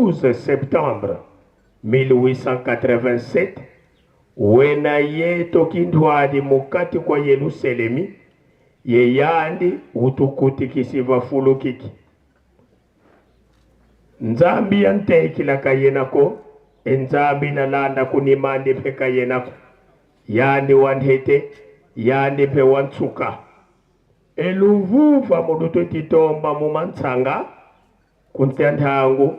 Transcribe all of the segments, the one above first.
12 septembre 1887, wena ye tokindwali mukati kwa Yeluselemi, ye yandi utukutikisiva fulukiki. Nzambi ya ntekila kayenako, e Nzambi nalanda kunimandi mpe kayenako, yandi wa ntete, yandi mpe wa ntsuka. Eluvuva mulutu titomba mu mantsanga kuntya nthangu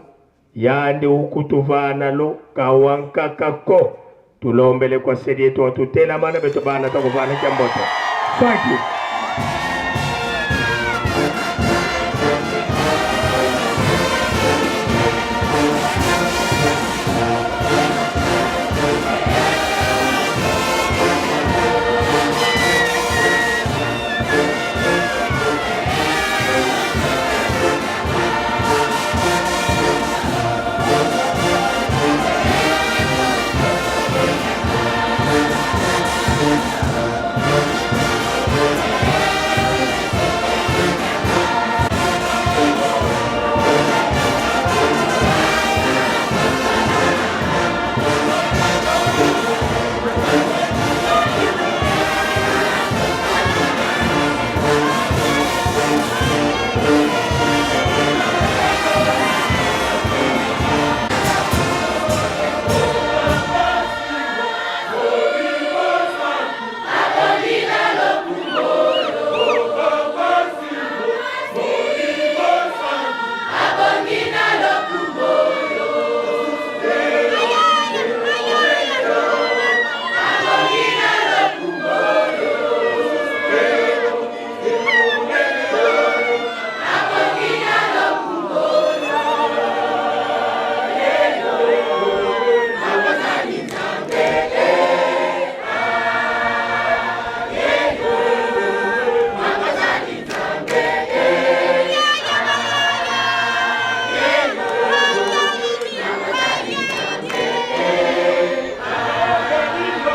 yandi ukutuvana lo kawankakako tulombele kwa seli yetu watutela mana betu bana takuvana kya mbote. Thank you.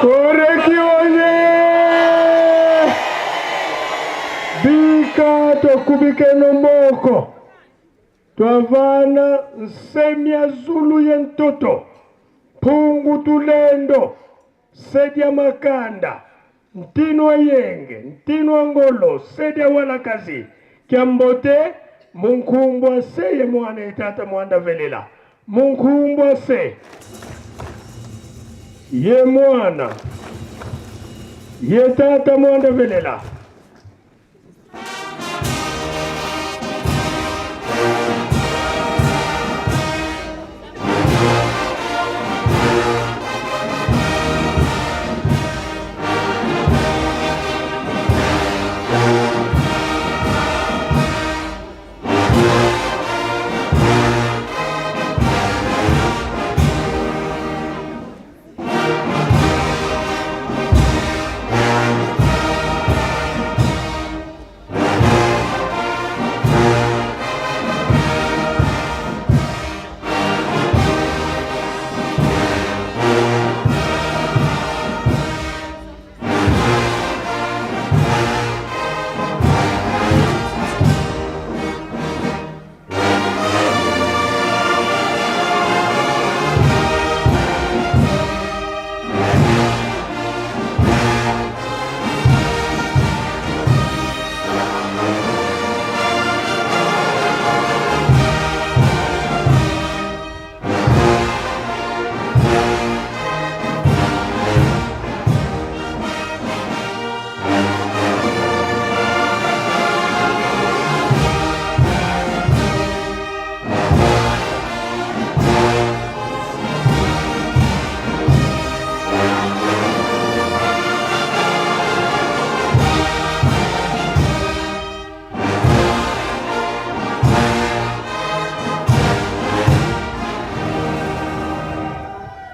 Koreki oye! Bika tokubike no moko twavana nsemya zulu ye ntoto mpungu tulendo sedia makanda ntinwa yenge ntinwa ngolo sedia walakazi kyambote munkumbwa se ye mwana etata mwanda velela munkumbwa se ye mwana ye tata mwanda velela.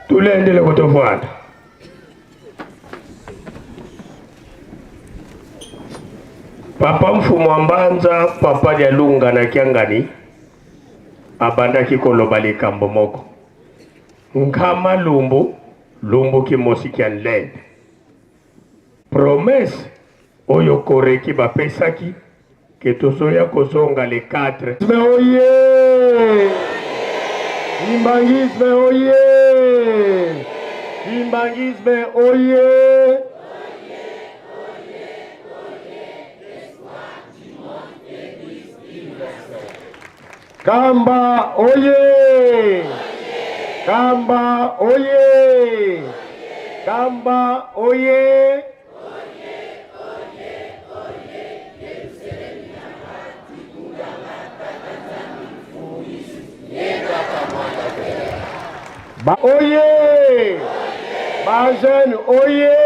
Tulendele kutovwana. Papa Mfumu wa Mbanza, papa Dialunga na Kiangani abandaki koloba likambo moko. Nkama lumbu, lumbu kimosi kia nlende. Promesse oyo koreki bapesaki ke tozoya kozonga le 4. Mais oye! Kimbanguisme oye! Kimbanguisme oye! Kamba oye! Kamba oye! Kamba oye! Ba oye! Ba jeune oye!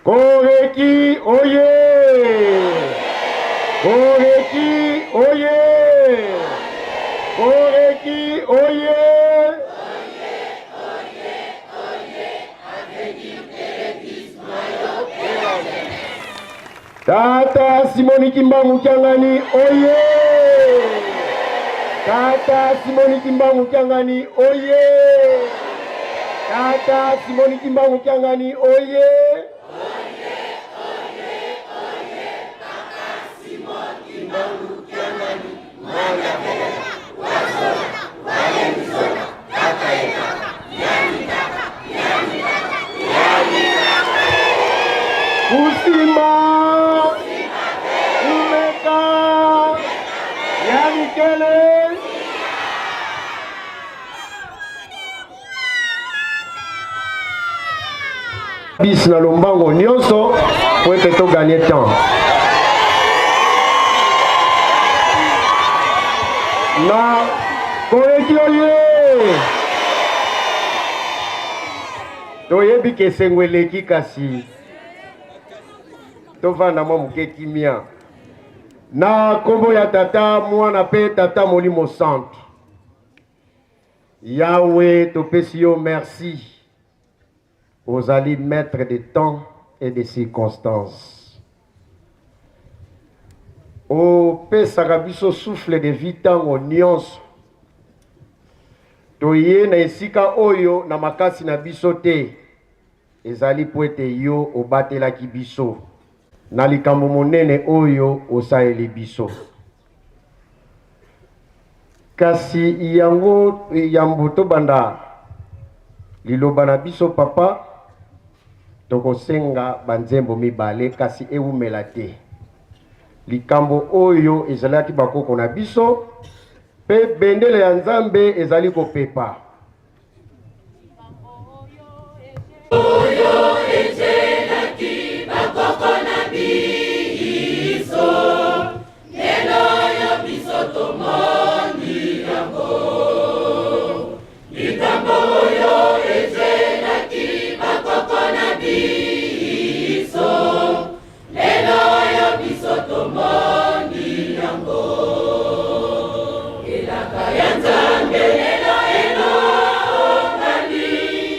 Koreki oye! Koreki oye! Koreki oye! Tata Simoni Kimbangu Kiangani oye! Tata Simoni Kimbangu Kiangani oye! Tata Simoni Kimbangu Kiangani oye! Kusimba kumeka ya mikele bis na lombango nyonso po ete toganye temps na koyeki oye toyebi ke esengo eleki kasi tovanda mwa moke kimia na nkombo ya tata mwana mpe tata molimo santu yawe topesi yo merci Ozali maitre de temps et de circonstances. Opesaka biso souffle de vie ntango nyonso. Toye na esika oyo na makasi na biso te, ezali mpo ete yo obatelaki biso na likambo monene oyo osaleli biso. Kasi yango yambo tobanda liloba na biso papa, tokosenga banzembo mibale kasi ewumela te. Likambo oyo ezalaki bakoko na biso mpe bendele ya Nzambe ezali kopepa. Oyo ezelaki bakoko na biso, lelo oyo biso tomoni yango. Likambo oyo ezelaki bakoko na biso, lelo oyo biso tomoni yango. Elaka ya Nzambe lelo elongani,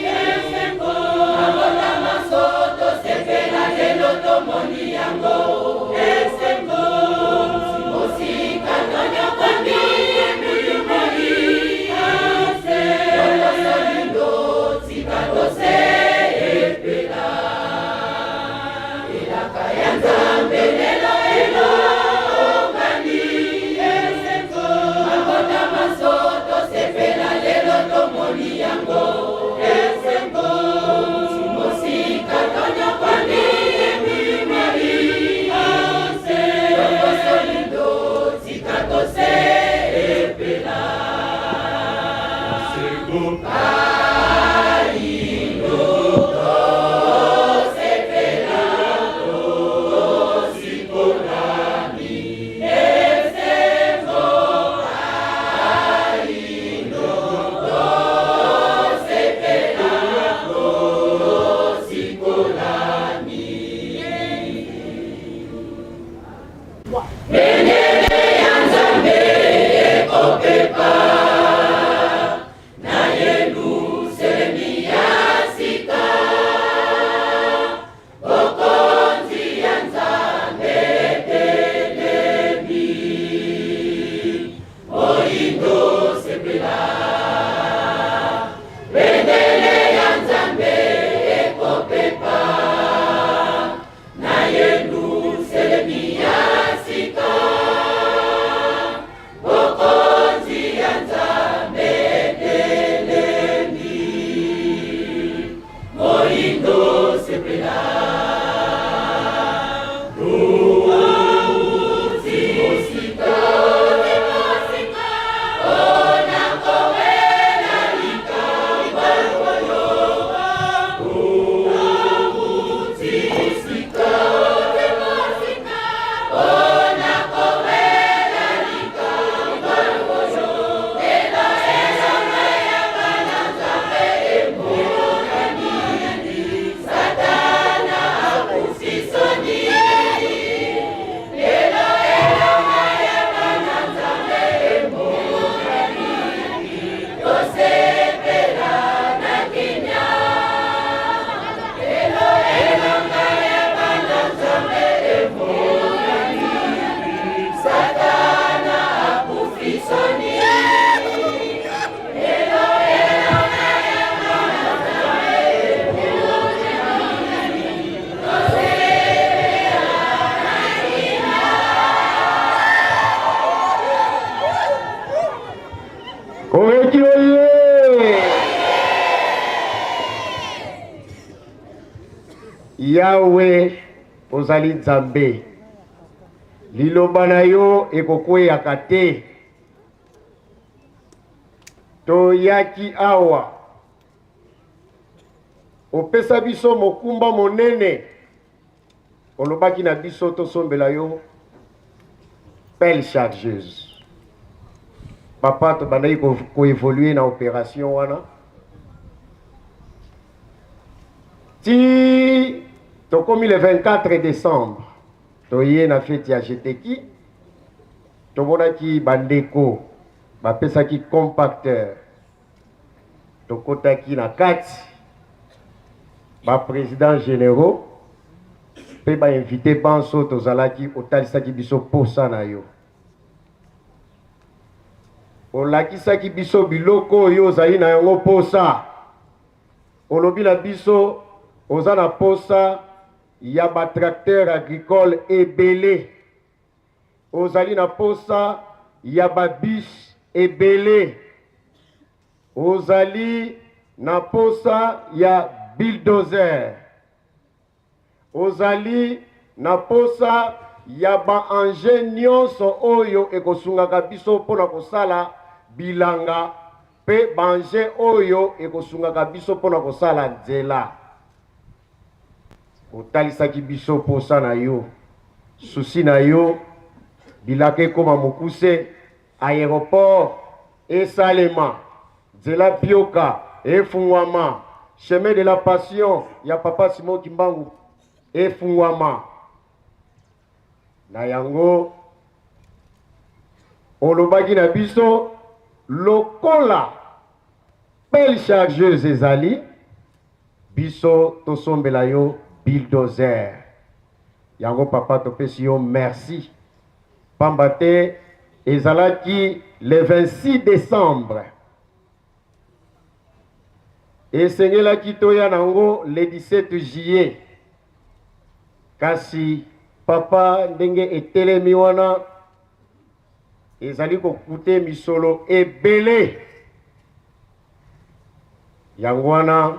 esengo mabota manso tosepela, lelo tomoni yango. Esengo mosika tonyokwami butu moi, ase tika tosepela. Elaka ya Nzambe lelo elongani, esengo mabota manso tosepela, lelo tomoni yango. Esengo mosika tonyokwami butu moi, ase tokosolindo tika tosepela. Bendele ya Nzambe ekopepa na Yelusalemi ya sika, bokonzi ya Nzambe etelemi, moindo sepela. Bendele ya Nzambe ekopepa na Yelusalemi ya sika. Yawe, ozali Nzambe, liloba na yo ekokweyaka te. Toyaki awa, opesa biso mokumba monene, olobaki na biso tosombela yo pelle chargeuse. Papa, tobandaki koevolue na operation wana ti tokomi le 24 décembre, toye na feti ya Jeteki, tomonaki bandeko bapesaki compacteur, tokotaki na kati ba président généraux mpe ba invité banso tozalaki, otalisaki biso posa na yo, olakisaki biso biloko oyo ozali na yango posa. Olobi na biso oza na posa ya ba tracteur agricole ebele, ozali na posa ya ba bus ebele, ozali na posa ya bulldozer, ozali na posa ya ba engin nyonso oyo ekosungaka biso mpona kosala bilanga mpe ba engin oyo ekosungaka biso mpona kosala nzela. Otalisaki biso posa na yo, susi na yo, bilaka ekoma mokuse, aéroport esalema, nzela pioka efungwama, chemin de la passion ya papa Simon Kimbangu efungwama. Na yango olobaki na biso lokola pelle chargeuse ezali, biso tosombela yo bulldozer. Yango papa, topesi yo merci, pamba te ezalaki le 26 décembre, esengelaki toya nango le 17 juillet, kasi papa, ndenge etelemi wana ezali kokute misolo ebele. Yango wana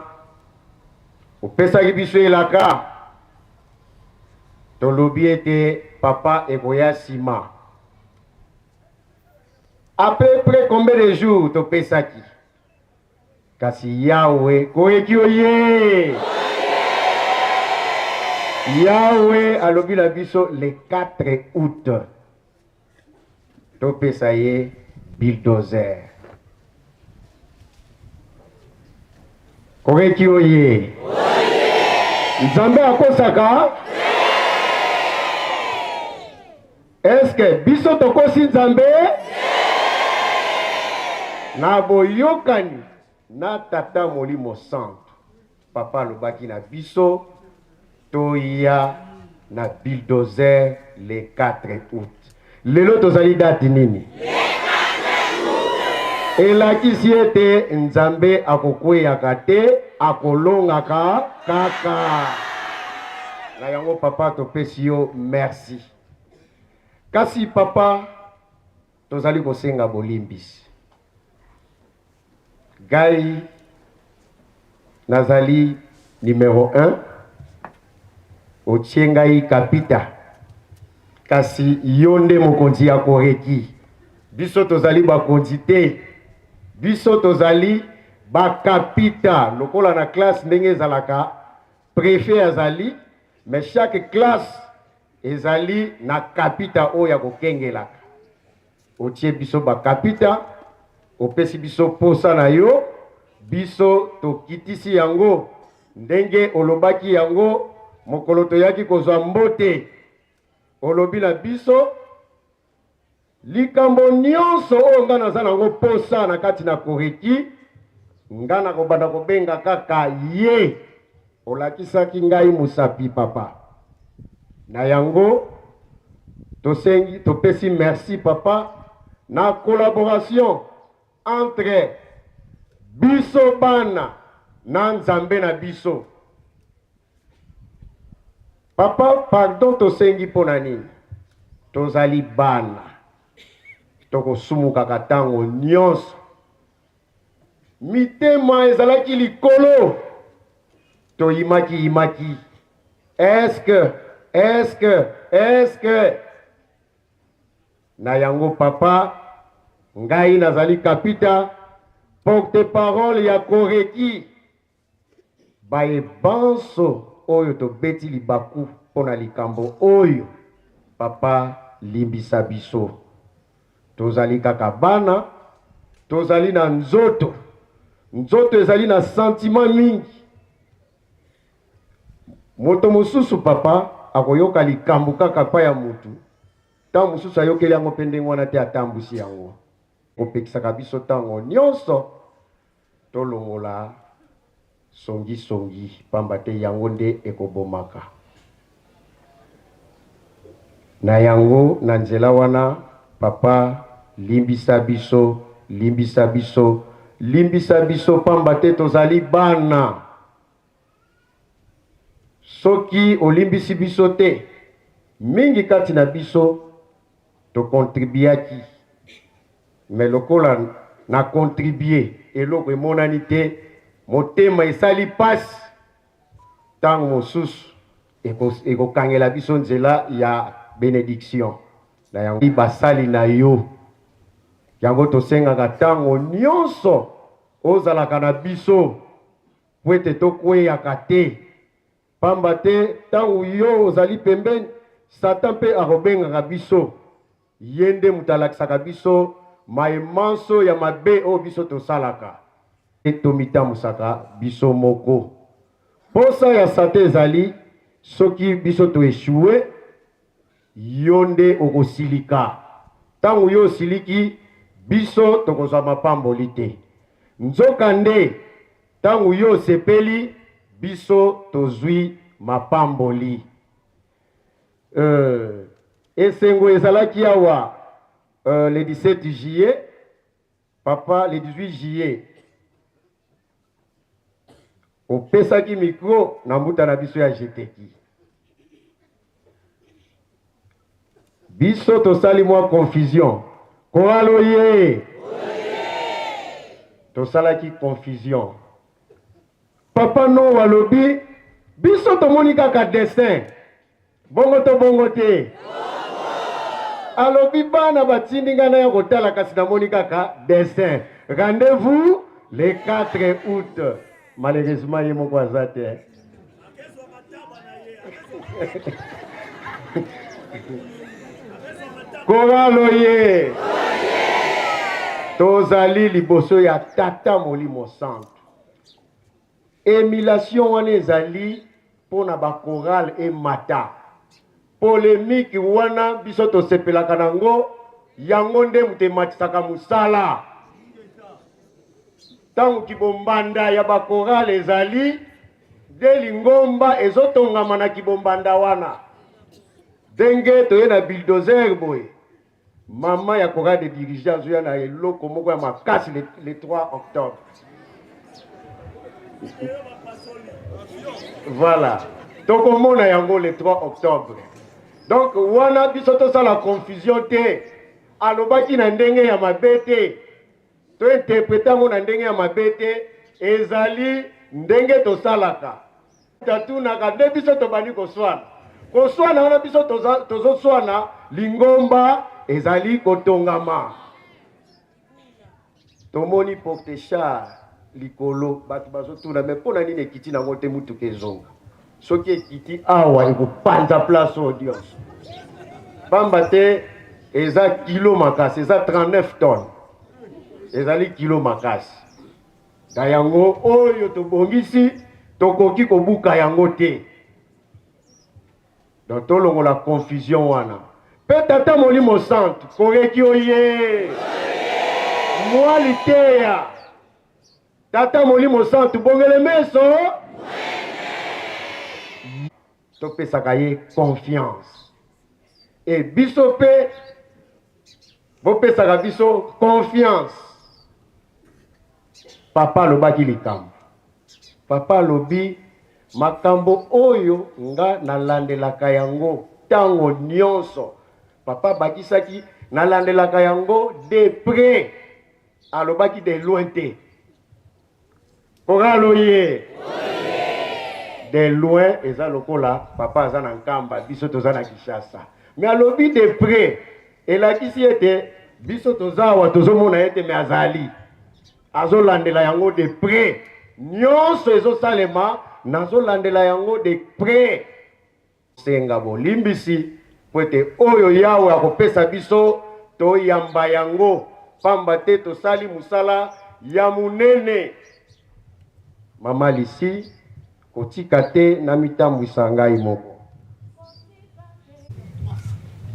opesaki biso elaka, tolobi ete papa ekoya nsima. À peu près combien de jours topesaki? Kasi Yawe koyeki oye, Yawe alobi na biso le 4 août topesa ye bulldozer. Koyeki oye, Nzambe akosaka? Eske biso tokosi Nzambe? Na boyokani na Tata Molimo Santu, papa alobaki na biso toya na bulldozer le 4 août. Lelo tozali date nini? Elakisi ete Nzambe akokweyaka te, akolongaka kaka. Na yango papa, topesi yo merci. Kasi papa, tozali kosenga bolimbisi. Ngai nazali numero 1, otie ngai kapita, kasi yo nde mokonzi ya koreki. Biso tozali bakonzi te, biso tozali bakapita. Lokola na classe ndenge ezalaka, préfet azali, mais chaque classe ezali na kapita oyo ya kokengelaka. Otie biso bakapita, opesi biso posa na yo, biso tokitisi yango ndenge olobaki yango mokolo toyaki kozwa mbote. Olobi na biso likambo nyonso oyo nga naza nango posa na kati na koreki, nga nakobanda kobenga kaka ye. Olakisaki ngai mosapi papa. Na yango tosengi, topesi merci papa na collaboration entre biso bana na Nzambe na biso. Papa, pardon tosengi mpo na nini? Tozali bana, tokosumukaka ntango nyonso. Mitema ezalaki likolo, toyimaki yimaki. Est-ce que, est-ce que, est-ce que na yango papa ngai nazali kapita porte-parole ya Koreki baye banso oyo tobeti libaku mpo na likambo oyo papa limbisa biso tozali kaka bana tozali na nzoto nzoto ezali na sentiment mingi Moto mosusu papa akoyoka likambo kaka pa ya mutu, ntango mosusu ayokeli yango mpe ndenge wana te atambusi yango. Kopekisaka biso ntango nyonso tolongola songisongi, pamba te yango nde ekobomaka. Na yango, na nzela wana, papa, limbisa biso, limbisa biso, limbisa biso, pamba te tozali bana. Soki olimbisi biso te, mingi kati na biso tocontribuaki, mais lokola na contribuer eloko emonani te, motema esali pasi, tango mosusu ekokangela biso nzela ya benediction. Na yango basali na yo, yango tosengaka tango nyonso ozalaka na biso mpo ete tokweyaka te, pamba te ntango yo ozali pembeni, Satan mpe akobengaka biso. Ye nde moto alakisaka biso maye manso ya mabe oyo biso tosalaka. Tomitambusaka biso moko. Posa ya Satan ezali soki biso to echouer, Yo nde okosilika. Ntango yo osiliki, biso tokozwa mapamboli te. Nzokande, ntango yo osepeli, biso tozwi mapamboli. Euh, esengo ezalaki awa euh, le 17 juillet, papa, le 18 juillet opesaki micro na mbuta na biso ya jeteki. Biso tosali mwa confusion. Koalo ye! Tosalaki confusion. Papa Noa alobi biso tomoni kaka dessin. Bongo to bongo te? Alobi bana batindi ngai naya kotala kasi namoni kaka dessin. Rendez-vous le 4 août. Malheureusement ye moko aza te. Koralo ye tozali liboso ya Tata Molimo Santu. Emulation wana ezali mpo na ba chorale emata. Polemique wana biso tosepelaka na ngo, yango nde moto ematisaka mosala. Ntango kibombanda ya ba chorale ezali nde lingomba ezotongama na kibombanda wana. Ndenge toye na bulldozer boye, Mama ya chorale de dirigeant azoya na eloko moko ya makasi le, le 3 octobre. Voilà. Tokomona yango le 3 octobre. Donc wana biso tosala confusion te. Alobaki na ndenge ya mabe te. To interprete yango na ndenge ya mabe te, ezali ndenge tosalaka. Tatunaka nde biso tobandi koswana. Koswana wana biso tozoswana, lingomba ezali kotongama. Tomoni porte char likolo, bato bazotuna me mpo na nini ekiti nango te, motuka ezonga. Soki ekiti awa ekopanza place oyo nyonso, pamba te eza kilo makasi, eza 39 tonnes, ezali kilo makasi. Na yango oyo tobongisi tokoki kobuka yango te. Donc tolongola confusion wana. Pe Tata Molimo Santu koreki oye mwa liteya Tata Molimo Santu bongele meso topesaka ye confiance e biso mpe bopesaka biso confiance. Papa alobaki likambo, papa alobi makambo oyo nga nalandelaka yango ntango nyonso. Papa abakisaki nalandelaka yango de près, alobaki de loin te. Chorale oye! De loin eza lokola papa aza na Nkamba, biso toza na Kinshasa. Mais alobi de près elakisi ete biso toza awa tozomona ye te, mais azali azolandela yango de près. Nyonso ezosalema nazolandela yango de près. Senga bolimbisi mpo ete oyo Yawe akopesa biso toyamba yango, pamba te tosali mosala ya monene. Mama Lucie, kotika te namitambwisa ngai moko.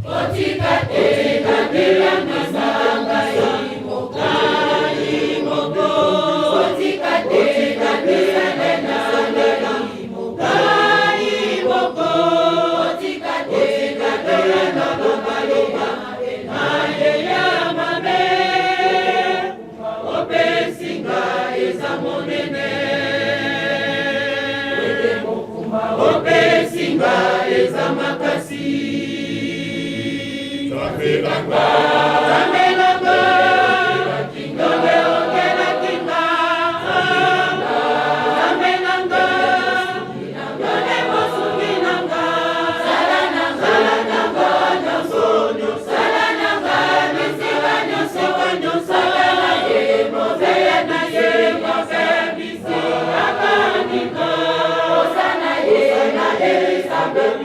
Kotika te namitambwisa ngai moko. Kotika te namitambwisa ngai moko. Kotika te namitambwisa ngai mabe. Opesi ngai eza monene. Opesi ngai eza makasi. Nzambe na nga, Nzambe na nga, Nzambe okelaki nga. Nzambe na nga, Nzambe mosungi na nga. Zala na nga, na nga nyonso, zala na nga bisika nyonso, zala na ye, mozeya na ye, mozebisi akaninga. Osana ye na Elizabeth,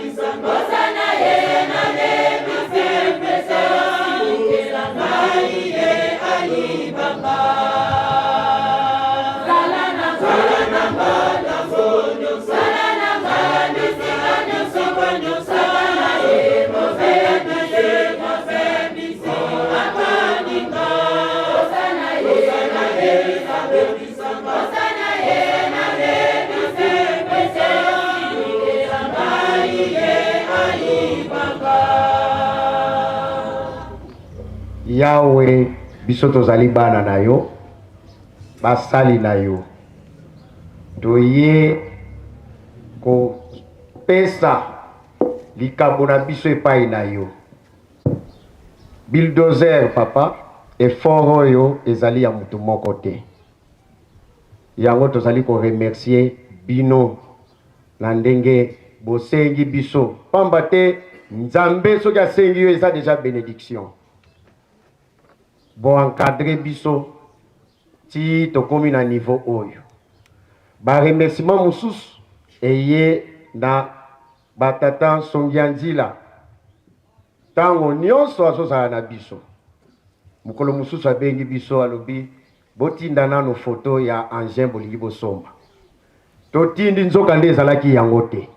osana ye na lebisepese, osikela ngai ye ayibanga. Zala na zala na nga nyonso, zala na nga bisika nyonso, zala na ye, mozeya na ye, mozebisi akaninga. Osana ye na Elizabeth, osana ye na lebisepese, osikela ngai ye ayibanga. Yawe, biso tozali bana na yo, basali na yo. Toye kopesa likambo na biso epai na yo. Bulldozer papa, effort oyo ezali ya mutu moko te. Yango tozali ko remercier bino na ndenge bosengi biso, pamba te Nzambe soki asengi yo eza deja benediction. Bo encadrer biso ti tokomi na niveau oyo. Ba remerciement mosusu eye na ba tata Nsongia Nzila, tango nyonso azozala na biso. Mokolo mosusu abengi biso alobi botinda nano photo ya engin bolingi bosomba. Totindi, nzoka nde ezalaki yango te.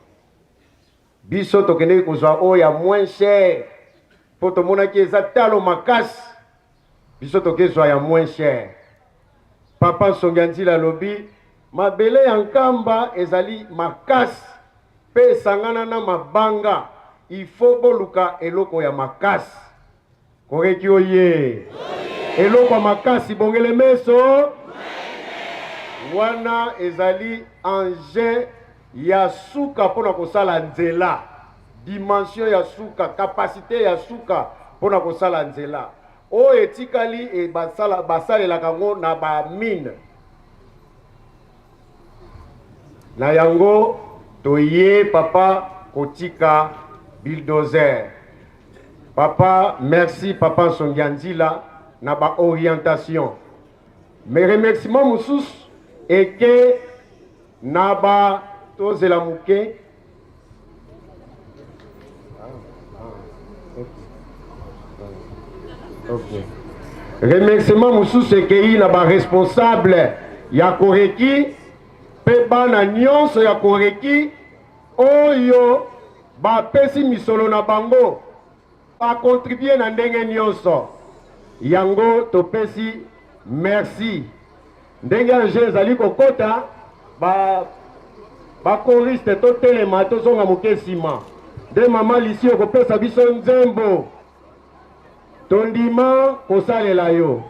Biso tokendeki kozwa oyo ya moins cher mpo tomonaki eza talo makasi. Biso tokezwa ya moins cher. Papa Nsongia Nzila alobi mabele ya Nkamba ezali makasi mpe esangana na mabanga, il faut boluka eloko ya makasi. Koreki oye, eloko ya makasi bongele meso wana ezali engin ya suka mpona kosala nzela, dimension ya suka, capacité ya suka mpona kosala nzela. Oyo etikali e basala, basalelaka yango na ba mine. Na yango toye papa kotika bulldozer. Papa merci papa Nsongia Nzila na ba orientation. Mes remerciements mosusu eke na ba tozela moke. Okay. Remerciement mosusu ekei na ba responsable ya Koreki mpe bana nyonso ya Koreki oyo bapesi misolo na bango, bakontribue na ndenge nyonso. Yango topesi merci. Ndenge ange ezali kokota, ba bakoriste totelema, tozonga moke nsima nde mama Lisi okopesa biso nzembo tondima kosalela yo.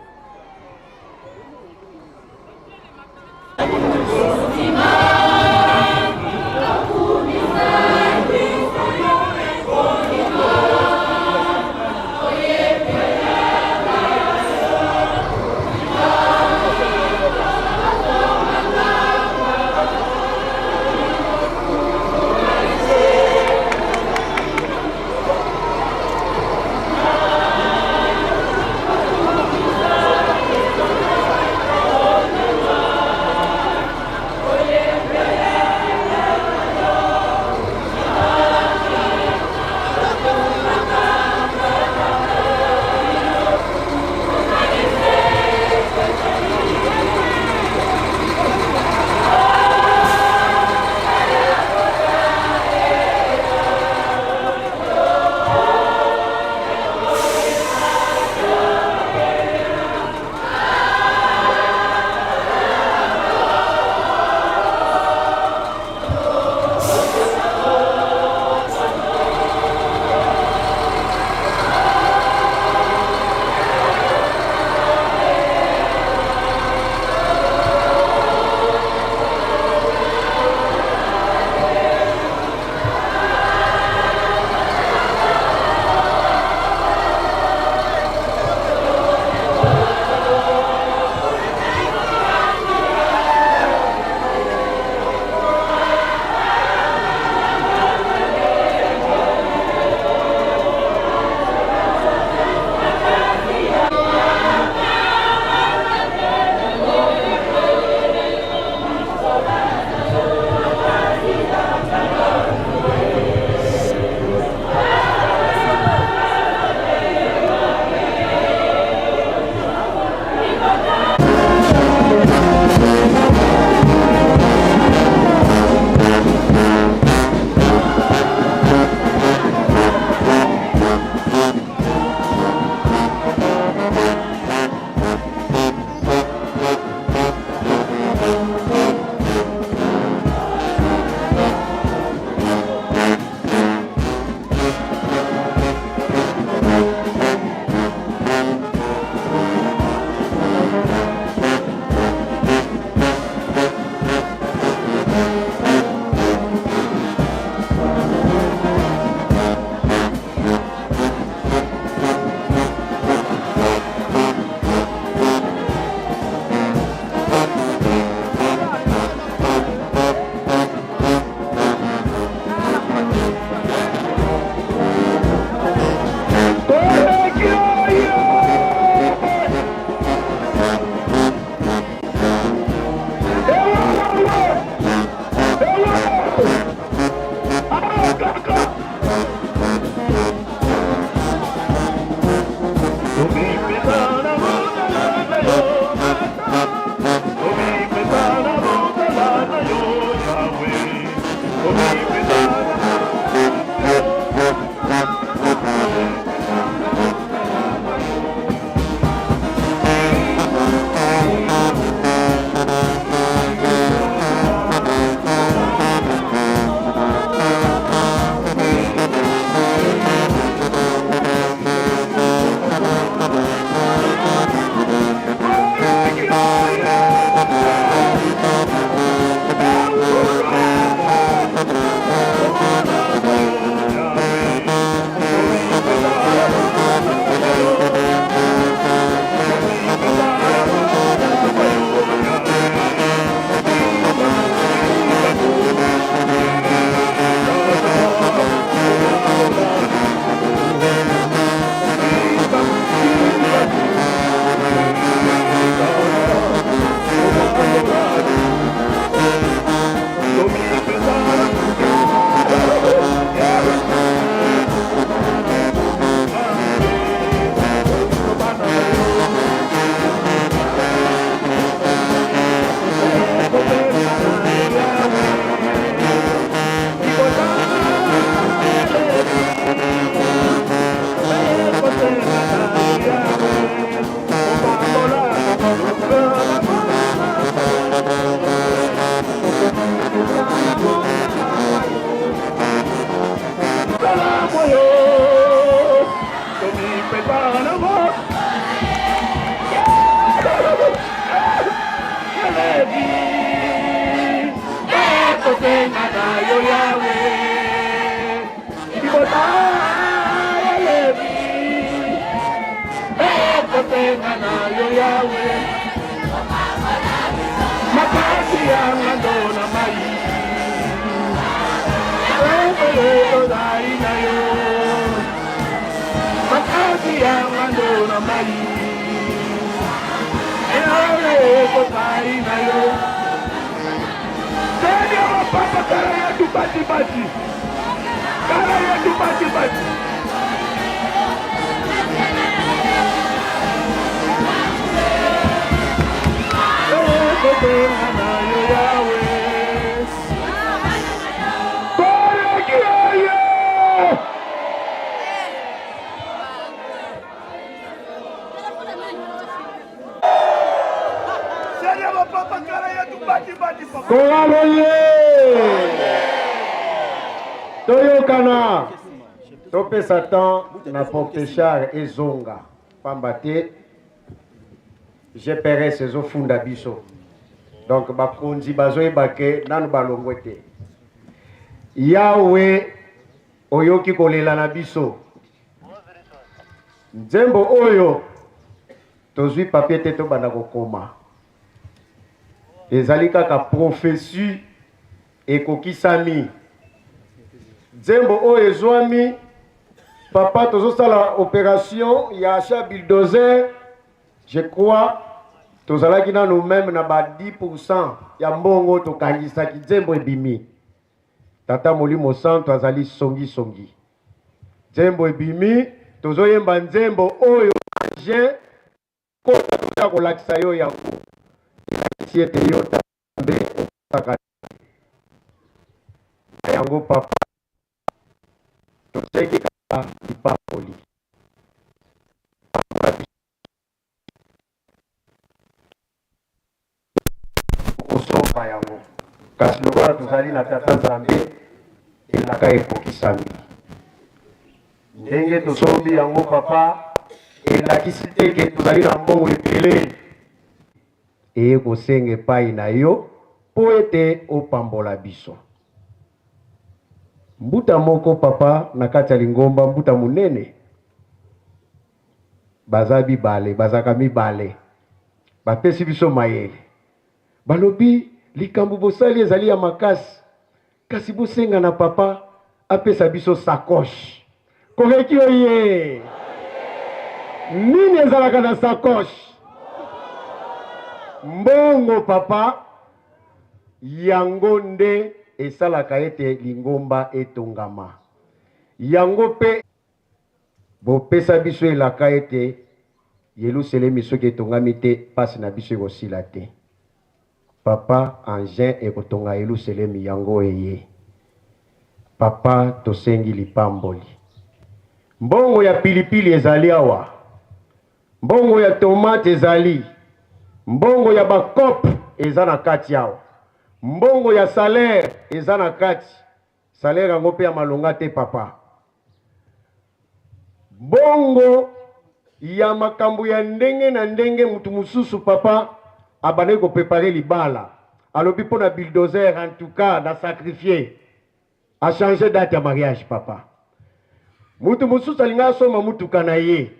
Koaloye toyokana topesa temps na porte-char ezonga pamba te GPRS ezofunda biso donc bakonzi bazoyeba ke nanu balongwe te. Yawe oyoki kolela na biso. Nzembo oyo tozwi papier te tobanda kokoma, ezali kaka prophetie ekokisami. Nzembo oyo ezwami papa, tozosala operation ya achat bulldozer. Je crois tozalaki nanu meme na ba 10% ya mbongo tokangisaki. Nzembo ebimi, Tata Molimo Santo azali songi songi. Nzembo ebimi, tozoyemba nzembo oyo engin kota toza kolakisa yo yango elakisi ete yo Nzambe okosaka te. Yango papa, tosengi kaka lipamboli. Pambola biso kosomba yango, kasi lokola tozali na Tata Nzambe, elaka ekokisami. Ndenge tosombi yango papa, elakisi te ke tozali na mbongo ebele. Eye kosenga epai na yo mpo ete opambola biso. Mbuta moko papa na kati ya lingomba, mbuta monene, baza bibale, bazalaka mibale, bapesi biso mayele, balobi likambo bosali ezali ya makasi, kasi bosenga na papa apesa biso sacoche. Koreki oye! Nini ezalaka na sacoche? Mbongo papa, yango nde esalaka ete lingomba etongama. Yango pe bopesa biso elaka ete. Yeluselemi soki etongami te, pasi na biso ekosila te. Papa, engin ekotonga Yeluselemi yango eye. Papa, tosengi lipamboli. Mbongo ya pilipili ezali awa. Mbongo ya tomate ezali. Mbongo ya ba coop eza na kati awa. Mbongo ya salaire eza na kati. Salaire yango pe ya malonga te papa. Bongo ya makambo ya ndenge na ndenge mutu mususu papa abandaki ko preparer libala alobi pona bulldozer en tout cas na sacrifier a changer date ya mariage papa mutu mususu alingaki asomba mutuka na ye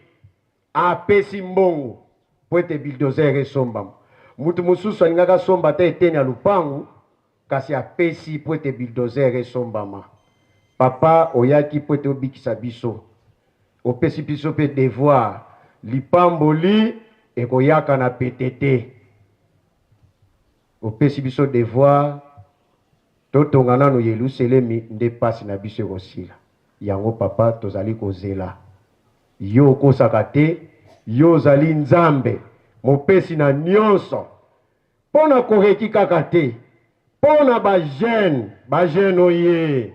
Apesi mbongo mpo ete bulldozer esombama. Moto mosusu alingaki asomba ata eteni ya lopango, kasi apesi mpo ete bulldozer esombama. Papa, oyaki mpo ete obikisa biso. Opesi biso mpe devoir. Lipamboli ekoyaka na pete te. Opesi biso devoir, totonga nanu Yeluselemi nde pasi na biso ekosila. Yango papa tozali kozela. Yo okosaka te, yo ozali Nzambe, mopesi na nionso. Mpo na koreki kaka te, mpo na ba jeunes, ba jeunes oyee!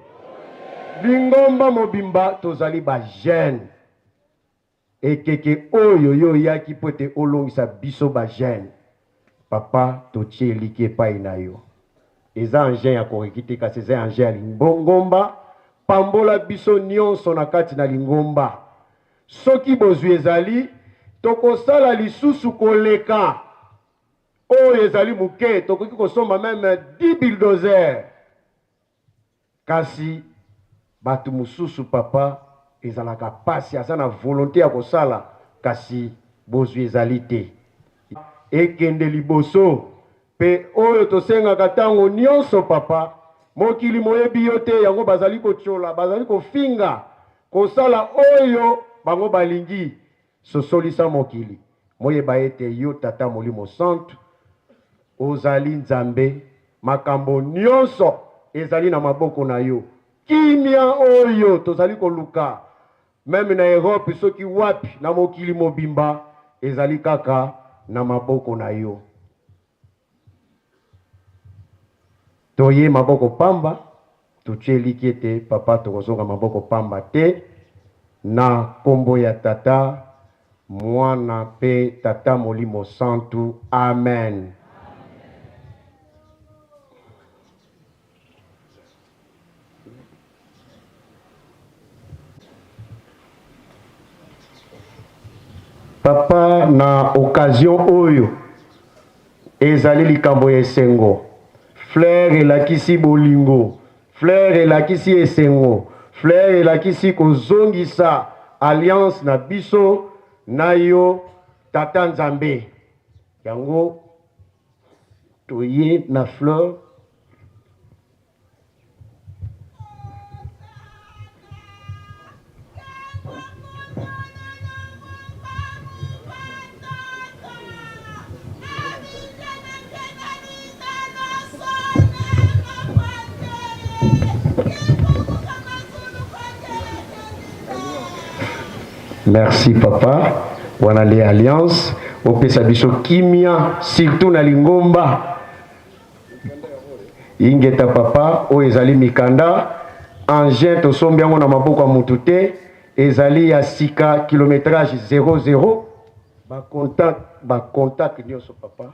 Lingomba mobimba tozali ba jeunes. Ekeke oyo yo oyaki mpo ete olongisa biso ba jeunes. Papa totie elikya epayi na yo. Eza engin ya koreki te kasi eza engin ya lingomba. Pambola biso nionso na kati na lingomba. Soki bozwi ezali, tokosala lisusu koleka. Oyo ezali moke, tokoki kosomba meme 10 bulldozers. Kasi batu mususu papa ezalaka pasi aza na volonte ya kosala kasi bozwi ezali te. Ekende liboso pe oyo tosengaka tango nionso papa mokili moyebi yo te yango bazali kotiola bazali kofinga kosala oyo bango balingi sosolisa mokili moyeba ete yo tata molimo santu Ozali Nzambe, makambo nionso ezali na maboko na yo. Kimia oyo tozali koluka meme na Europe soki wapi na mokili mobimba ezali kaka na maboko na yo. Toye maboko pamba, totie elikya ete Papa tokozonga maboko pamba te na kombo ya Tata, Mwana pe Tata Molimo Santu. Amen. Papa na occasion oyo ezali likambo ya esengo. Fleur elakisi bolingo, fleur elakisi esengo, fleur elakisi kozongisa alliance na biso na yo Tata Nzambe. Yango toye na fleur. Merci papa, wana le alliance opesa biso kimia surtout na lingomba. Ingeta papa, oyo ezali mikanda engin tosombi yango na maboko ya mutu te, ezali ya sika kilometrage 00 ba contact ba contact nyonso papa.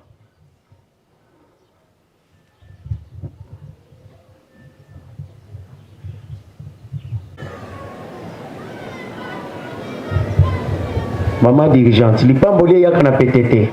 Maman dirigeante, lipamboli eyaka na pete te.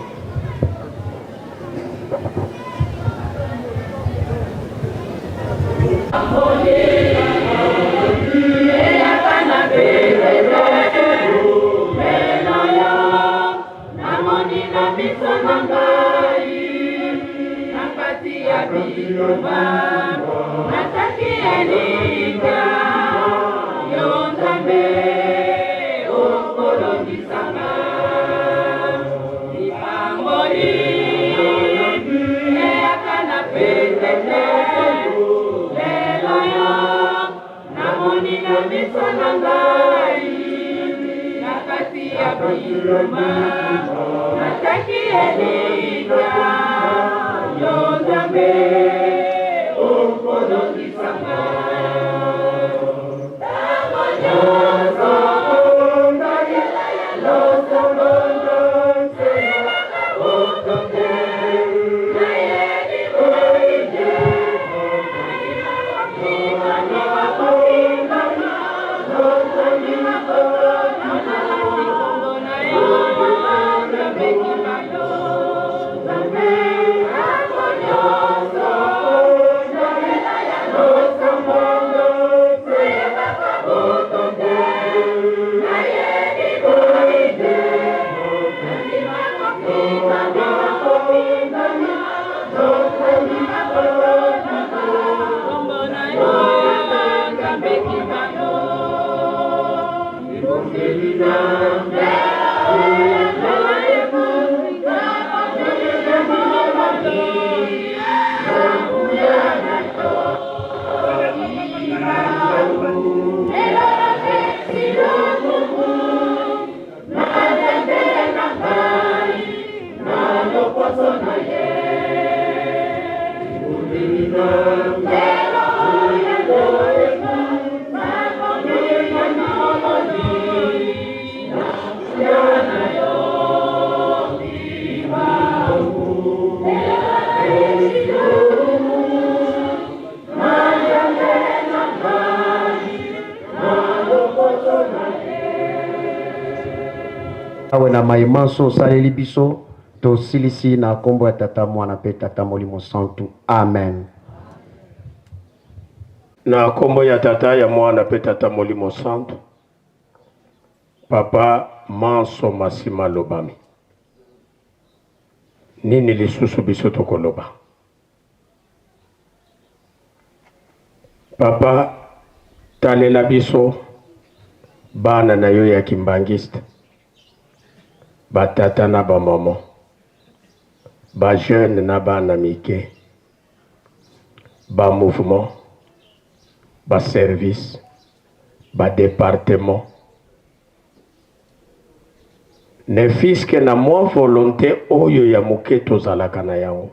Awe na maye manso osaleli biso, tosilisi na nkombo ya Tata, Mwana mpe Tata Molimo Santu. Amen. Na nkombo ya Tata, ya Mwana mpe Tata Molimo Santu. Papa, manso masi malobami. Nini lisusu biso tokoloba? Papa, talela biso bana na yo ya kimbangiste, batata na bamama, ba jeune na bana mike, ba mouvement, ba service, ba departement, ne fût-ce que na mwa volonté oyo ya moke tozalaka na yango,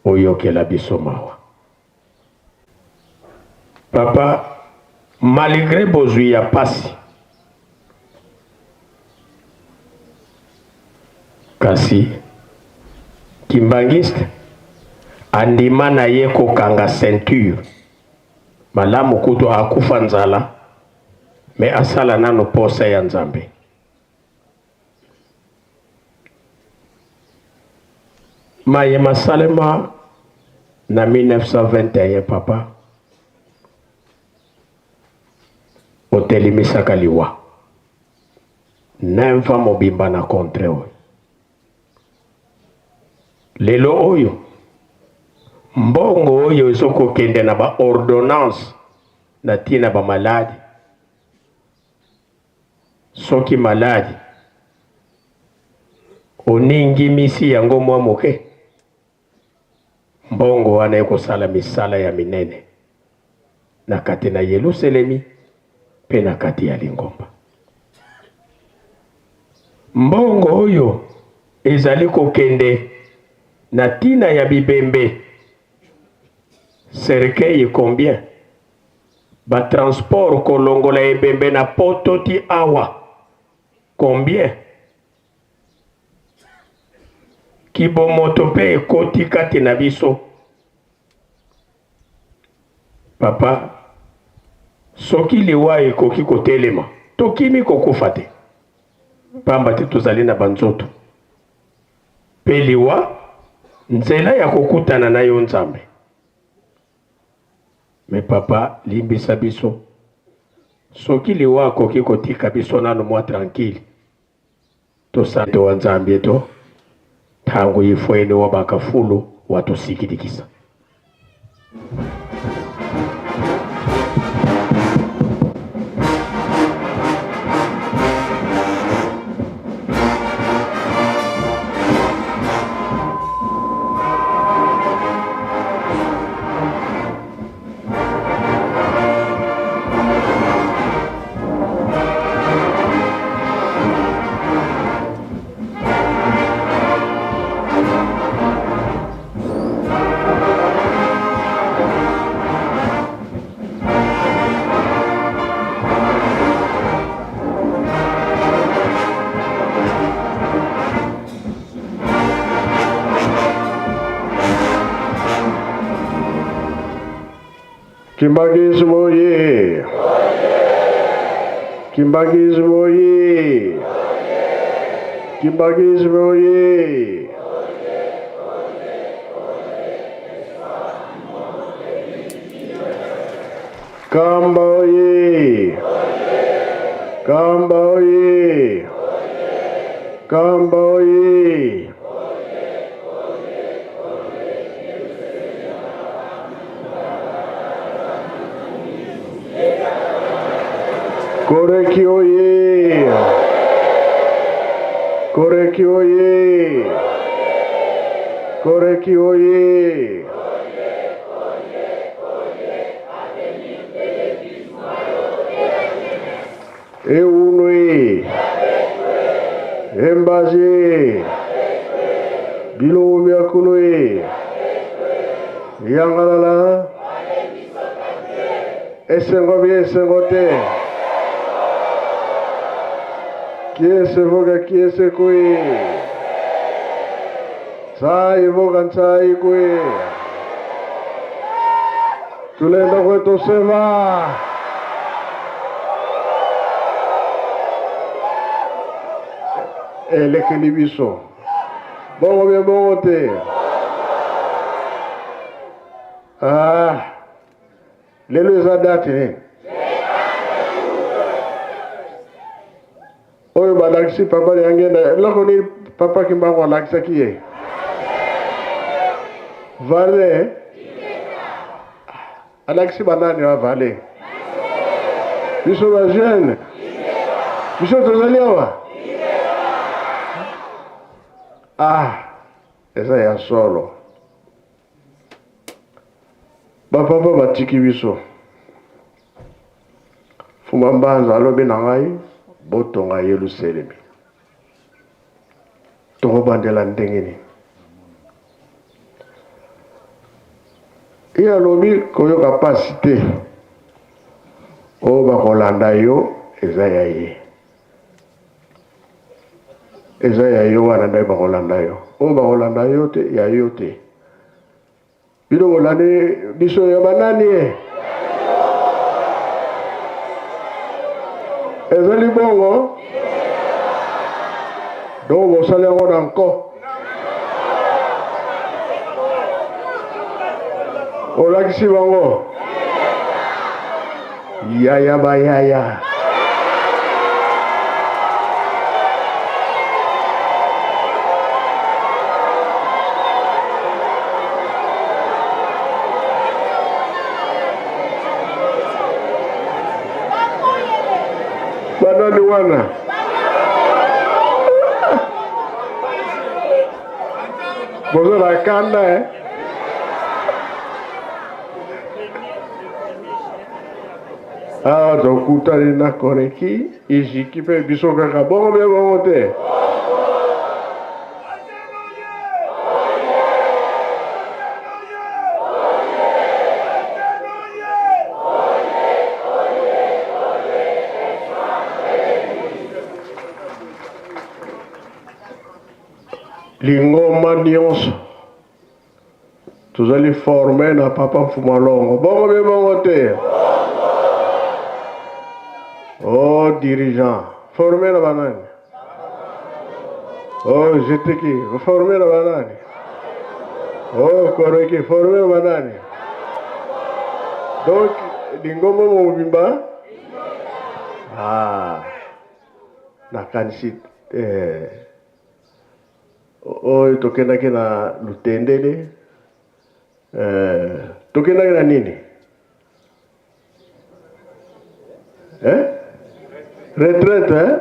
oyokela biso mawa. Papa, malgré bozwi ya pasi, kasi kimbangiste andima na ye kokanga ceinture malamu, kutu akufa nzala, me asala nano posa ya Nzambe. Maye masalema na 1921, papa, otelemisaka liwa nemva mobimba na contre oyo. Lelo oyo mbongo oyo ezokokende na ba ordonnance na ntina bamaladi, soki maladi oningimisi yango mwa moke, mbongo wana ekosala misala ya minene na kati na Yelusalemi mpe na kati ya lingomba. Mbongo oyo ezali kokende na ntina ya bibembe, cercueil combien, batransport kolongola ebembe na poto ti awa combien, kibomoto mpe ekoti kati na biso. Papa, soki liwa ekoki kotelema, tokimi kokufa te, pamba te tozali na banzoto mpe liwa nzela ya kokutana na yo Nzambe. Me papa, limbisa biso soki liwa akoki kotika biso nano mwa tranquille, tosala wa Nzambe to ntango ifweni wa bakafulu watusikilikisa. Kimbanguisme oye! Kimbanguisme oye! Kimbanguisme oye! Kamba oye! Kamba oye! Kamba oye! Koreki oye! Koreki oye! Koreki oye! Eunwe! Embaze! Bilongo bya kuno ye! Yangalala! Esengo bye esengo te! Kiese voka kiese kwe! Tsai voka ntsai kwe! Tulenda kwetu seva! Elekeli biso. Bongo bie bongo te. Ah, lelo eza date nini? Oyo balakisi papa Diangienda eloko nini papa Kimbangu alakisaki ye? Vale alakisi banani wa vale? Biso ba jeune biso tozali awa ah, eza ya solo. Ba papa batiki biso. Fuma Mbanza alobi na ngai botonga Yelusalemi. Tokobandela ndenge nini? Ye alobi koyoka pasi te. Oyo bakolanda yo eza ya ye. Eza ya yo wana nde bakolanda yo. Oyo bakolanda yo te ya yo te. Bino bolandi biso ya banani ye? Ezali bongo? Donc bosali yango na nko. Olakisi bango? Yaya ba yaya. Banani wana? Bozo na kanda eh? Awa tokutani na Koreki, Ijiki mpe biso kaka bongo mpe bongo te. Lingomba nyonso Tozali forme na papa Mfuma Longo. Bongo be bongo te. Oh dirigeant, forme na banani? Oh jeteki, forme na banani? Oh koreki, forme na banani? Donc lingomba mobimba ah nakanisi eh, Oyo tokendaki na Lutendele eh, tokendaki na nini eh? Retraite eh?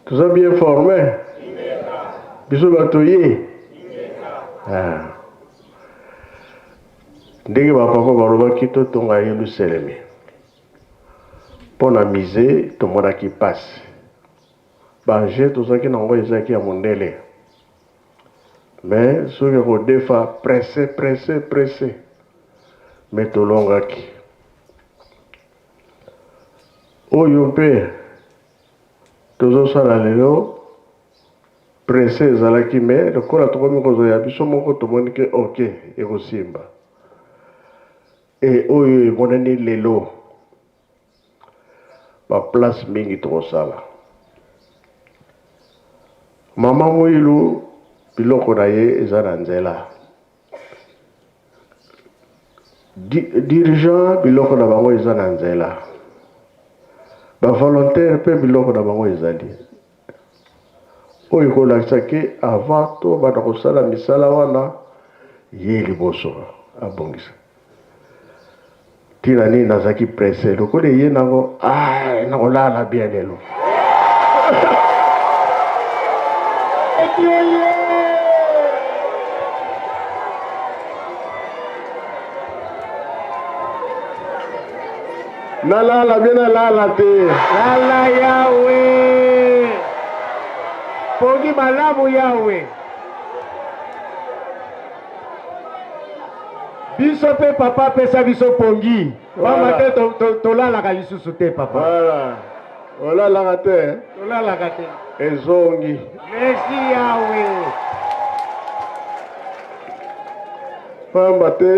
Toza bien formé biso bato ye ah. Ndenge bapapa balobaki totonga Yelusalemi mpo na musée tomonaki mpasi. Ba jeux tozalaki na ngo ezalaki ya mondele mais soki ya kodefa presse presse presse mais tolongaki. Oyo mpe tozosala lelo presse ezalaki mais lokola tokomi kozwa ya biso moko tomoni ke ok ekosimba. E oyo emonani lelo, ba place mingi tokosala. Mama Muilu biloko na ye eza na nzela. Di, dirigeant biloko na bango eza na nzela. Ba volontaire mpe biloko na bango ezali. Oyo ekolakisa ke avant tobanda kosala misala wana ye liboso abongisa. Tina nini nazalaki presse lokola eye nango ah, nakolala bien lelo. Nalala bien nalala te. Lala Yawe. Pongi malamu Yawe. Biso pe papa apesa biso pongi. Pamba te tolalaka lisusu te papa. Voilà. Olalaka te. Tolalaka te. Ezongi. Merci Yawe. Pamba te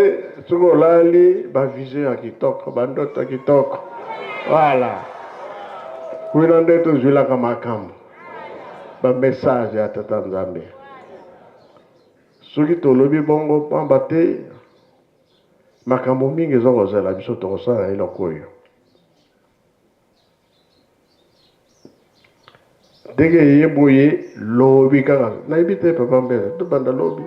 soki olali ba vision ya kitoko, ba ndoto ya kitoko. Voilà. Kuna nde tozwilaka makambo. Ba message ya Tata Nzambe. Soki tolobi bongo pamba te makambo mingi eza kozela biso tokosala eloko oyo. Ndenge eye boye lobi kaka nayebi te papa mbele tobanda lobi.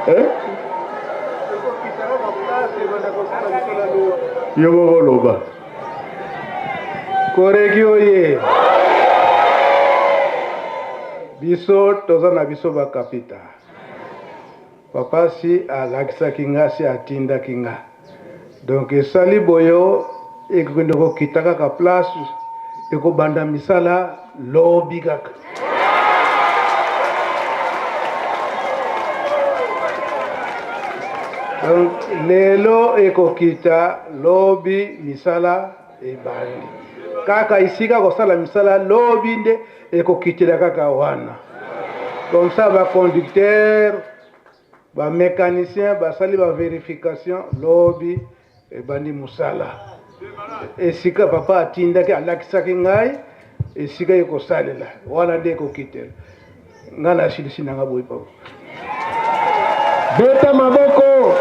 Eh? Yo moko loba. Koreki oye. Biso toza na biso ba kapita. Papa si alakisaki nga si atindaki nga. Donc esali boyo ekokende kokita kaka place ekobanda misala lobi kaka. Donc lelo ekokita lobi misala ebandi kaka esika kosala misala lobi nde ekokitela kaka wana comme ça ba conducteur ba mécanicien basali ba verification lobi ebandi mosala esika papa atindaki alakisaki ngai esika ekosalela wana nde ekokitela ngai nasilisi na ngai boye papa. Beta maboko.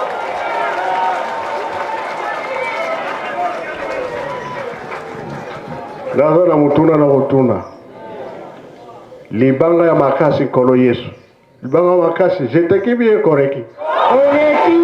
Naza na motuna na kotuna. Libanga ya makasi Nkolo Yesu. Libanga makasi, jeteki bien koreki. Koreki.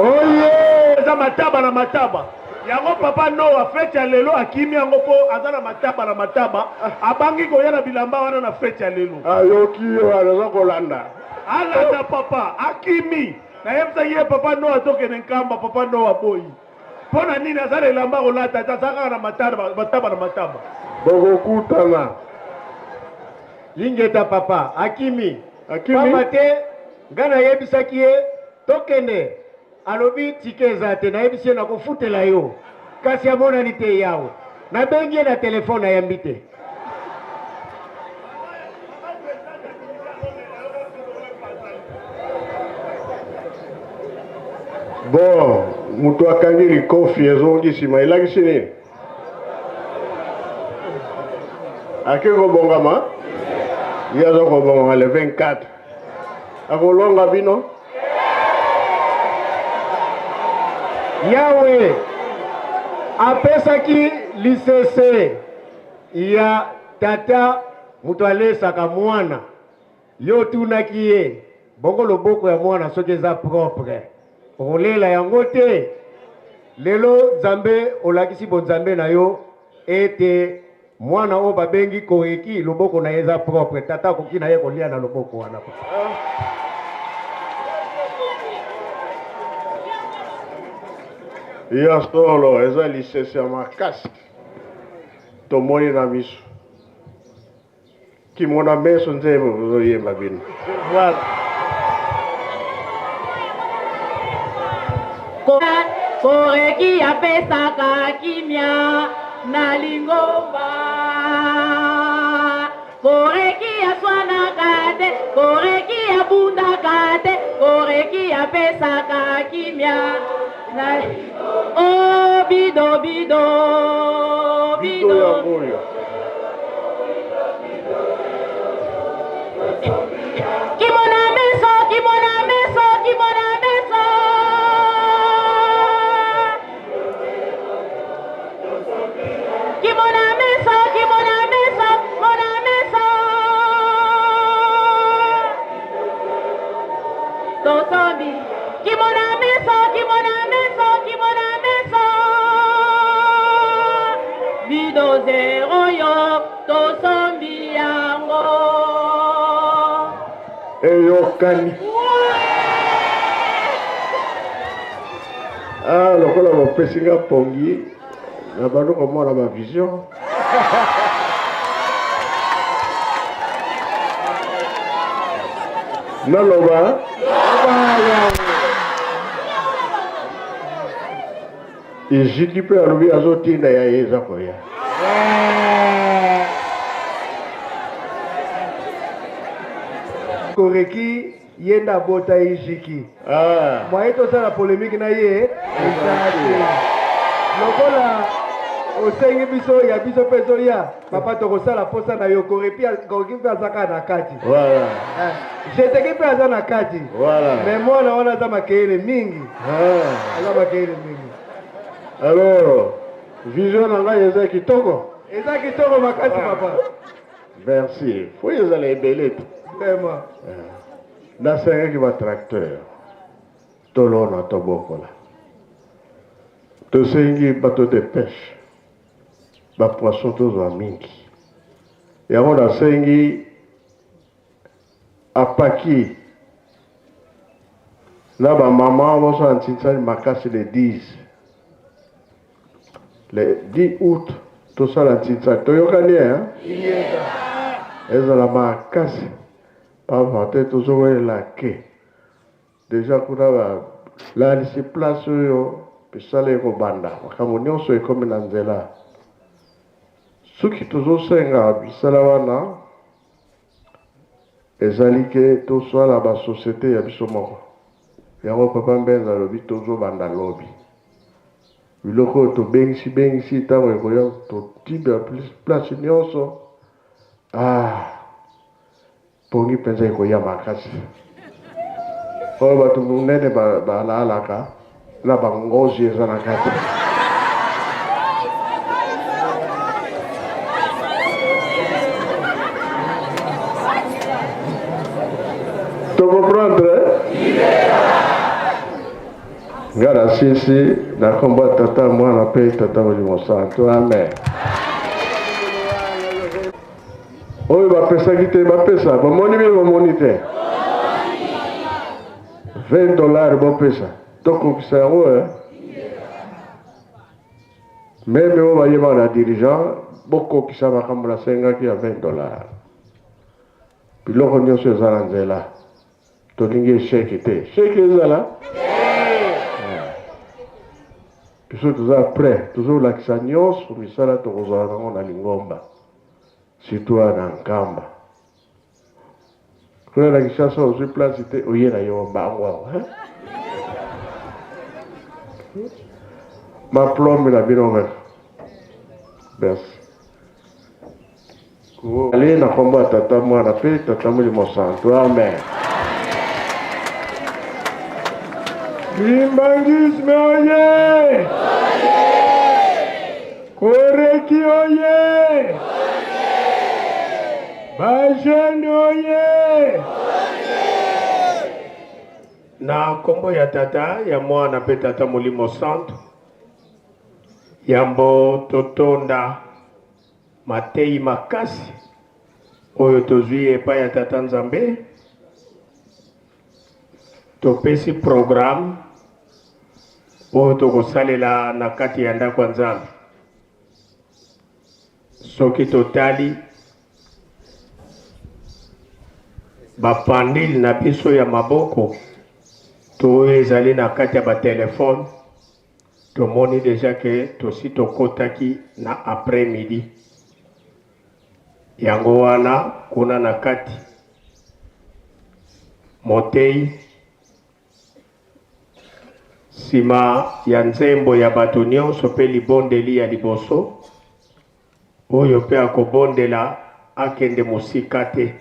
Oye, eza mataba na mataba. Yango papa Noa fete ya lelo akimi yango po aza na mataba na mataba, abangi koya na bilamba wana na fete ya lelo. Ayoki yo aza kolanda. Alanda papa, akimi. Nayebisaki ye papa Noa tokende Nkamba, papa Noa aboyi. Mpo na nini aza na elamba kolata te, aza kaka na mataba, mataba na mataba. Bokokutana. Ingeta papa, akimi. Akimi. Pamba te nga nayebisaki ye tokende, alobi ticket eza te, nayebisi ye nakofutela yo, kasi amonani te yawe. Nabengi ye na telefone ayambi te. Bon, moto akangi likofi ezongi nsima elakisi nini? Ake kobongama, ye aza kobongama le 24 akolonga bino. Yawe apesaki lisese ya tata moto alesaka mwana. Yo otunaki ye, bongo loboko ya mwana soki eza propre, okolela yango te? Lelo Nzambe olakisi bonzambe na yo ete mwana oyo babengi Koreki loboko na ye eza propre, tata akoki na ye kolia na loboko wana. Ya solo eza lisese ya makasi tomoni na miso kimona meso nzembo bozoyemba bino. Voilà. Koreki apesaka kimia na lingomba. Koreki aswanaka te, koreki abundaka te, koreki apesaka kimia na Oh bido bido Bido bido. yango oyo. Kimona meso, kimona meso, kimona meso. Kimona meso, kimona meso, mona meso. Tosombi. Kimona meso, kimona meso, kimona meso. Bido zero yo, tosombi yango. Eyokani. Ah, lokola bopesi nga pongi na bando komona ba vision. Naloba eziki mpe alobi azotinda ya ye eza koya. Koreki ye nde abota Ijiki. Ah. Moyen tosala polemique na ye eza te. Lokola osengi biso ya biso mpe ezoya papa, tokosala posa na yo. Koreki mpe aza kaka na kati. Voilà. Eh, Jeteki mpe aza na kati. Voilà. Mais mwana wana aza makeyele mingi. Ah. Aza makeyele mingi. Alors, vision na ngai eza kitoko. Eza kitoko makasi papa. Merci. Fo ezala ebele te. Vraiment. Nasengaki batracteur tolona tobokola. Tosengi bateau de pêche, bapoisson tozwa mingi. Yango nasengi apaki na bamama bosala ntinsani makasi le 10 le 10 août tosala ntinsani toyokani hein? Ezala makasi pamba te tozowelela ke deja kuna balalisi place oyo misala ekobanda, makambo nyonso ekomi na nzela. Soki tozosenga misala wana ezali ke tosala basosiete ya biso moko. Yango papa Mbenza alobi tozobanda lobi biloko oyo tobengisi bengisi ntango ekoya totiba place nyonso. Ah, pongi mpenza ekoya makasi oyo bato monene balalaka na bangozi eza na kati. Tocomprendre nga na sisi na nkombo ya Tata, Mwana mpe Tata Molimo Santo, amen. Oyo bapesaki te bapesa, bamoni bino bamoni te 20 dollars bopesa, tokokisa yango eh. Même oyo bayebaka na dirigeant, bokokisa makambo nasengaki ya 20 dollars. Biloko nyonso eza na nzela, tolingi échec te. Échec ezala biso toza prêt, tozolakisa nyonso misala tokozala nango na lingomba, surtout wana na Nkamba. Kuna na Kinshasa ozwi place te, oye na yo mbango awa, hein? Maplombe na bino kaka. Merci. Ale na kombo ya Tata, Mwana mpe Tata Molimo Santo, amen. Kimbanguisme oye! Koreki oye! Bajeunes oye! Na nkombo ya Tata, ya Mwana mpe Tata Molimo Santo. Yambo totonda matei makasi oyo tozwi epai ya Tata Nzambe, topesi programme oyo tokosalela na kati ya ndako ya Nzambe. Soki totali bapandile na biso ya maboko to oyo ezali na kati ya batelefone. Tomoni dejà que tosi tokotaki na après midi. Yango wana kuna na kati moteyi sima ya nzembo ya bato nionso pe libondeli ya liboso, oyo pe akobondela akende mosika te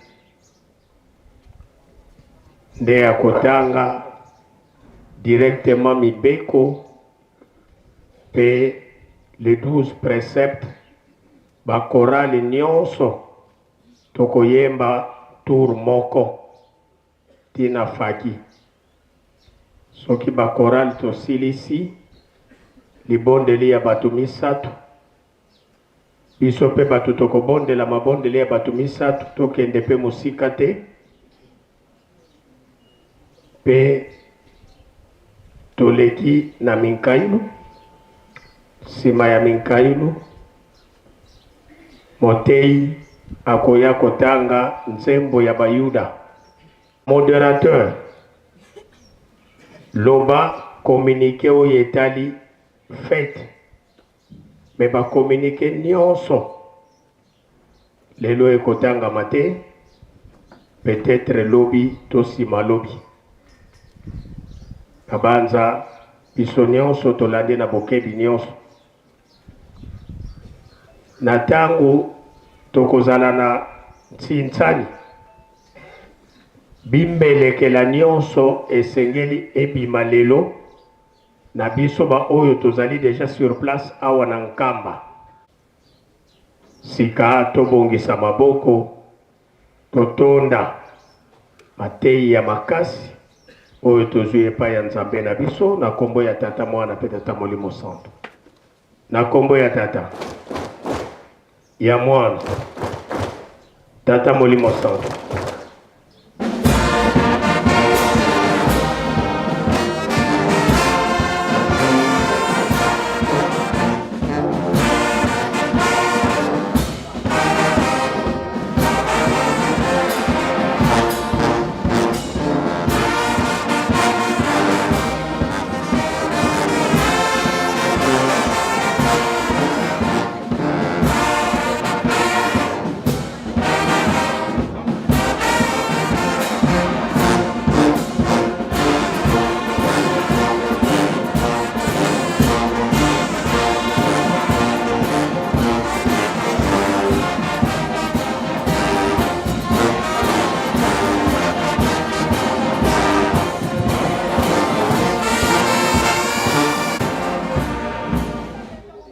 nde akotanga directement mibeko pe les 12 preceptes. Ba chorale nionso tokoyemba tour moko ti na faki. Soki ba chorale tosilisi libondeli ya batu misatu, biso pe batu tokobondela mabondeli ya batu misatu tokende pe mosika te pe toleki na minkailu, sima ya minkailu Moteyi akoya kotanga nzembo ya Bayuda. Moderateur, loba communique oyo etali fete, mais ba communique nionso lelo ekotangama te, peut-etre lobi to sima lobi. Nabanza biso nionso tolandi na bokebi nionso. Na tango tokozala na ntsinsani, bimbelekela nionso esengeli ebima lelo na biso ba oyo tozali dejà sur place awa na Nkamba. Sika tobongisa maboko, totonda mateyi ya makasi oyo tozwi epai ya Nzambe na biso, na kombo ya Tata, Mwana pe Tata Molimo Santu. Na kombo ya Tata, ya Mwana, Tata Molimo Santu.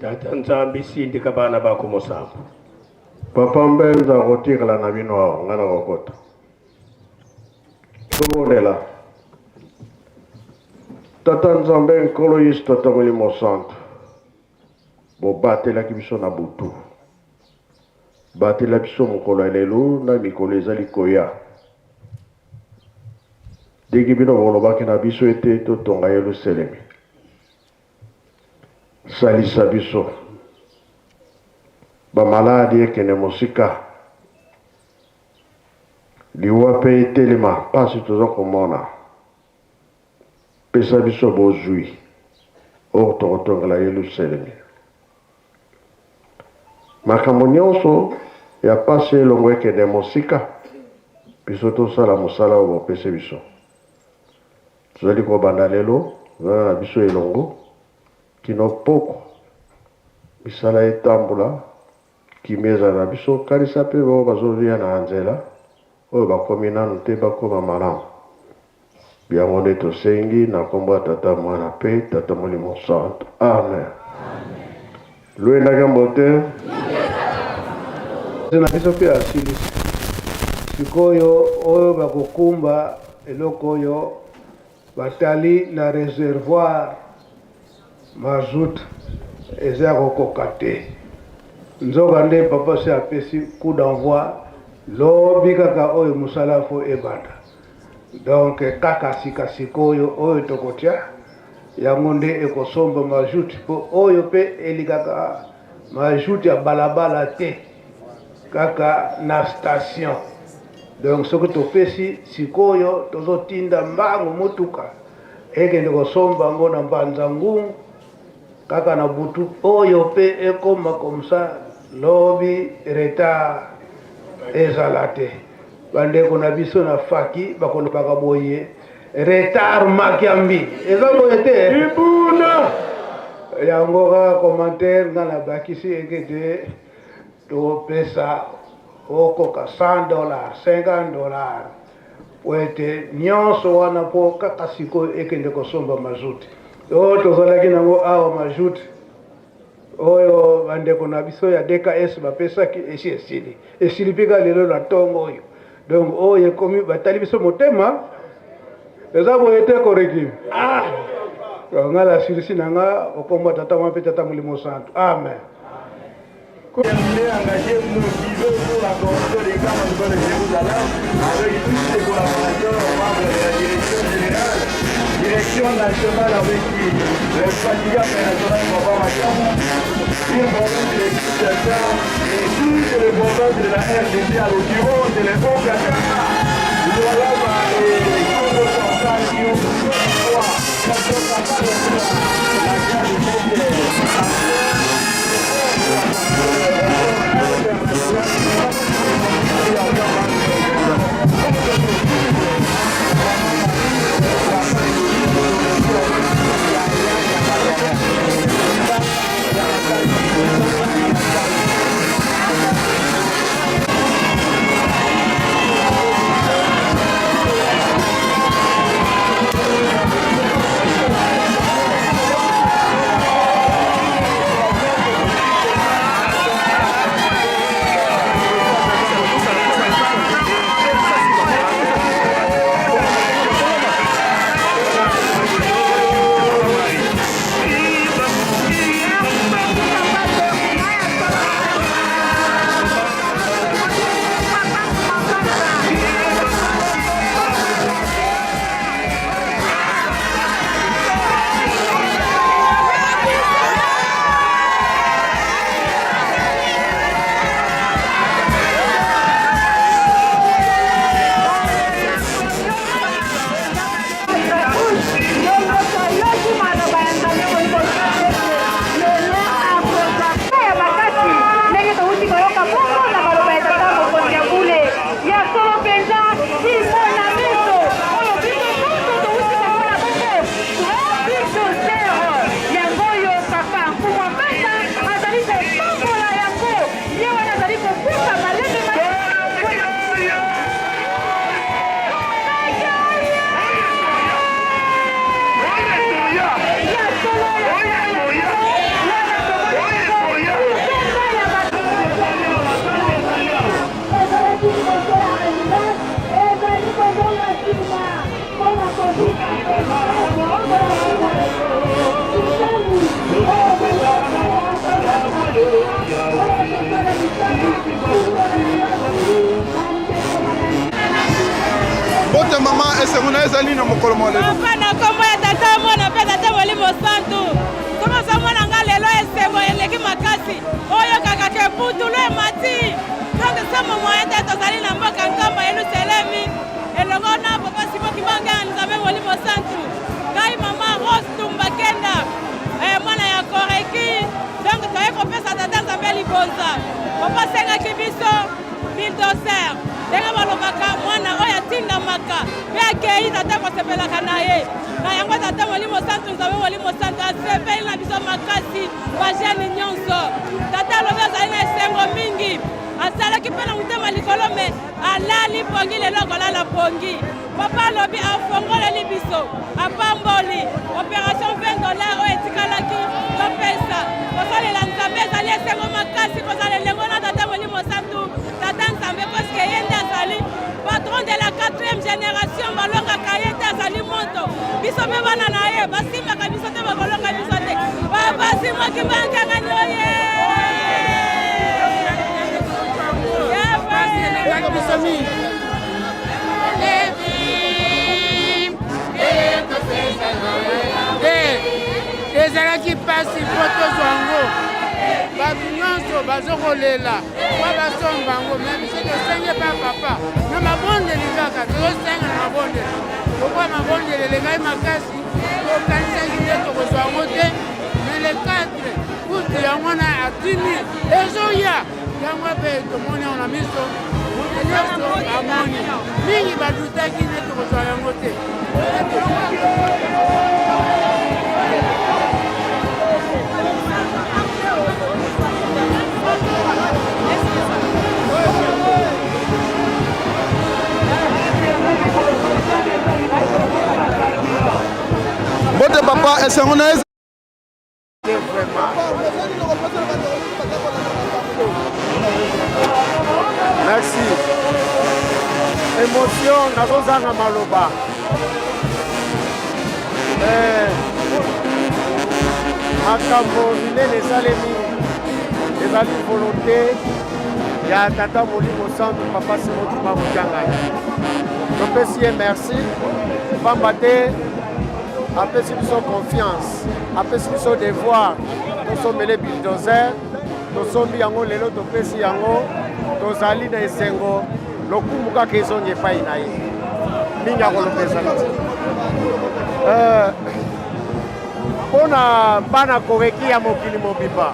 Tata Nzambi sindika bana bako mosambo. Papa Mbenza akotikala na bino awa, ngai nakokota. Tobondela. Tata Nzambe, Nkolo Yesu, Tata Molimo Santu, bobatelaki biso na butu, batela biso mokolo ya lelo na mikolo ezali koya. Ndenge bino bolobaki na biso ete totonga Yelusalemi, Salisa biso. Ba maladi ekende mosika. Liwa pe etelema pasi toza komona. Pesa biso bozui oyo tokotongela Yelusalemi. Makambo nionso ya pasi elongwa ekende mosika, biso tosala mosala oyo bopesi biso. Tozali kobanda lelo, zala na biso elongo kino pokwa. Misala etambola, kimia ezala na biso. Kanisa pe baoyo bazoya na nzela, oyo bakomi nanu te, bakoma malamu. Yango nde tosengi na kombo ya Tata, Mwana pe Tata Molimo Santu. Amen. Luendaka mbote. Na biso mpe asilisi sikoyo oyo bakokumba eloko oyo batali na reservoir mazout eza ya kokoka te nzoka nde papa se apesi coup d'envoi lobi kaka oyo mosala fo ebanda donc kaka sika sikoyo oyo tokotia Yango nde ekosomba majoute po oyo pe elikaka majoute ya balabala te kaka na station donc soki topesi sikoyo tozotinda mbangu motuka ekende kosomba yango na mbanza ngungu. Kaka na butu oyo pe ekoma comme ça lobi retard ezala te. Ba ndeko na biso na faki bakolobaka boye retard makiambi eza boye te. Ibuna yango kaka commentaire nga nabakisi ekete topesa okoka 100 dollars 50 dollars po ete nionso wana po kaka sikoyo ekende kosomba mazout oyo tozalaki nango awa mazout oyo bandeko na biso ya DKS bapesaki esi esili esili mpe kaka lelo na ntongo oyo donc oyo ekomi batali biso motema eza boye te koreki ah! Nga nasilisi na nga okomba tata mwa mpe tata molimo santu amen. Engagé, motivé pour la corruption des camps de Jérusalem, avec tous ses collaborateurs, membres de la direction générale, direction nationale avec le fatigable national Papa Makamu, une province de Kinshasa et toutes les provinces de la RDC, à l'occurrence les Haut-Katanga, Lualaba et Congo central qui ont la grande Mbote mama, esengo na ezali na mokolo mwa lelo. Papa na kombo ya tata mwana mpe tata molimo santu. Soki ozomona nga lelo esengo eleki makasi, oyokaka ke putulu emati. Donc somo moyen te, tozali na mboka Nkamba Yelusalemi elongo na papa Simon Kimbangu ya Nzambe molimo santu. Ngai mama Rose Tumba Kenda, mwana ya Koreki. Donc toye kopesa tata Nzambe libonza. Papa asengaki biso bulldozer, ndenge balobaka mwana oyo atindamaka mpe akei, tata kosepelaka na ye. Na yango tata molimo santu Nzambe molimo santu asepeli na biso makasi bajene nyonso. Tata alobi azali na esengo mingi, asalaki mpe na motema likolo me alali pongi lelo akolala pongi. Papa alobi afongoleli biso, apamboli opération 20 dollars oyo etikalaki topesa. Kosalela Nzambe ezali esengo makasi, kozala elengo na tata molimo santu tata Nzambe, parce que ye nde azali patron de la 4e génération. Balongaka ye te, azali moto. Biso mpe bana na ye basimbaka biso te, bakolonga biso te. Papa Simon Kimbangu Kiangani oye! Ezalaki mpasi mpo tozwa yango, bato nyonso bazokolela po basomba yango, me biso tosenge pa papa na mabondeli, kaka tozosenga na mabondeli. Lokola mabondeli elekaki makasi, tokanisaki nde tokozwa yango te, me le 4 août yango wana atindi ezoya yango mpe tomoni yango na miso moto nyonso amoni mingi badutaki nde tokozwa yango te. Mbote papa, esengo na Merci. Emotion nazozanga maloba. Eh, makambo minene esalemi ezali volonté ya tata molimo santu papa Simon Kimbangu Kiangani. Topesi ye merci pamba te apesi biso confiance, apesi biso devoir tosombele bulldozer, tosombi yango lelo, topesi yango, tozali na esengo, lokumu kaka ezongi epai na ye. Mingi akoloba ezali te. Euh, mpo na bana koreki ya mokili mobimba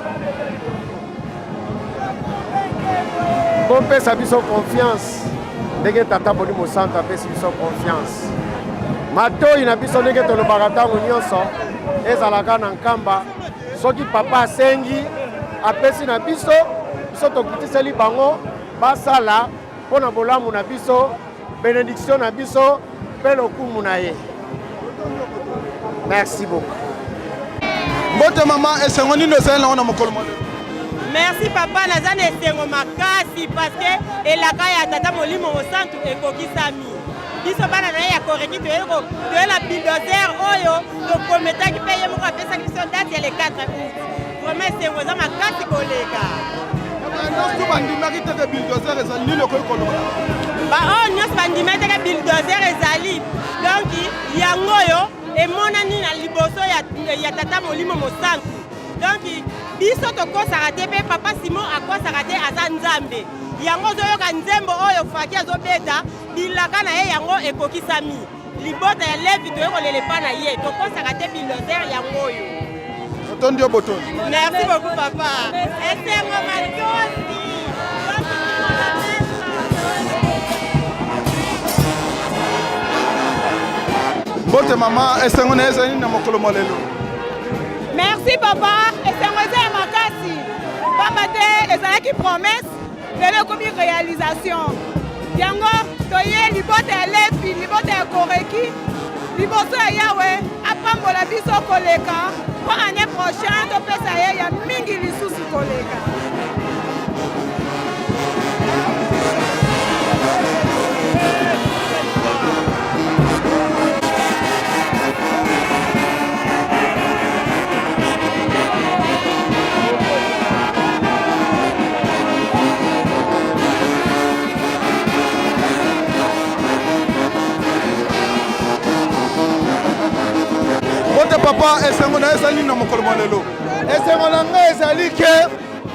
bopesa biso confiance ndenge tata molimo santu apesi biso confiance matoi na biso ndenge tolobaka ntango nyonso ezalaka na nkamba soki papa asengi apesi na biso biso tokitiseli bango basala mpo na bolamu na biso benediction na biso mpe lokumu na ye. Merci beaucoup. Mbote mama, esengo nini ozali nango na mokolo mwa lelo? Merci papa, naza na esengo makasi parce que elaka ya tata molimo mosantu ekokisami. Biso bana na ye ya Koreki toye na bulldozer oyo tokometaki mpe ye moko apesaki biso date ya le 4 août. Vraiment esengo eza makasi koleka. Nyonso bandimaki te ke bulldozer ezali nini okoki koloba? Baoyo nyonso bandimaki te ke bulldozer ezali donc yango oyo emonani na liboso ya, ya tata molimo mosantu donc biso tokosaka te mpe papa simon akosaka te aza nzambe yango ozoyoka nzembo oyo faki azobeta bilaka na ye yango ekokisami Libota ya Levi toye kolela epa na ye, tokosaka te bulldozer yango oyo. Totondi yo botondi. Merci beaucoup papa. Esengo matosi. Mbote mama, esengo na ezali na mokolo mwa lelo. Merci papa, esengo eza ya makasi. Pamba te ezalaki promesse Lelo ekomi realisation. Yango toye libota ya Levi, libota ya Koreki, liboso ya Yawe apambola biso koleka mpo année prochaine topesa ye ya mingi lisusu koleka. Mbote papa, esengo na ezali nini na mokolo mwa lelo? Esengo na ngai ezali ke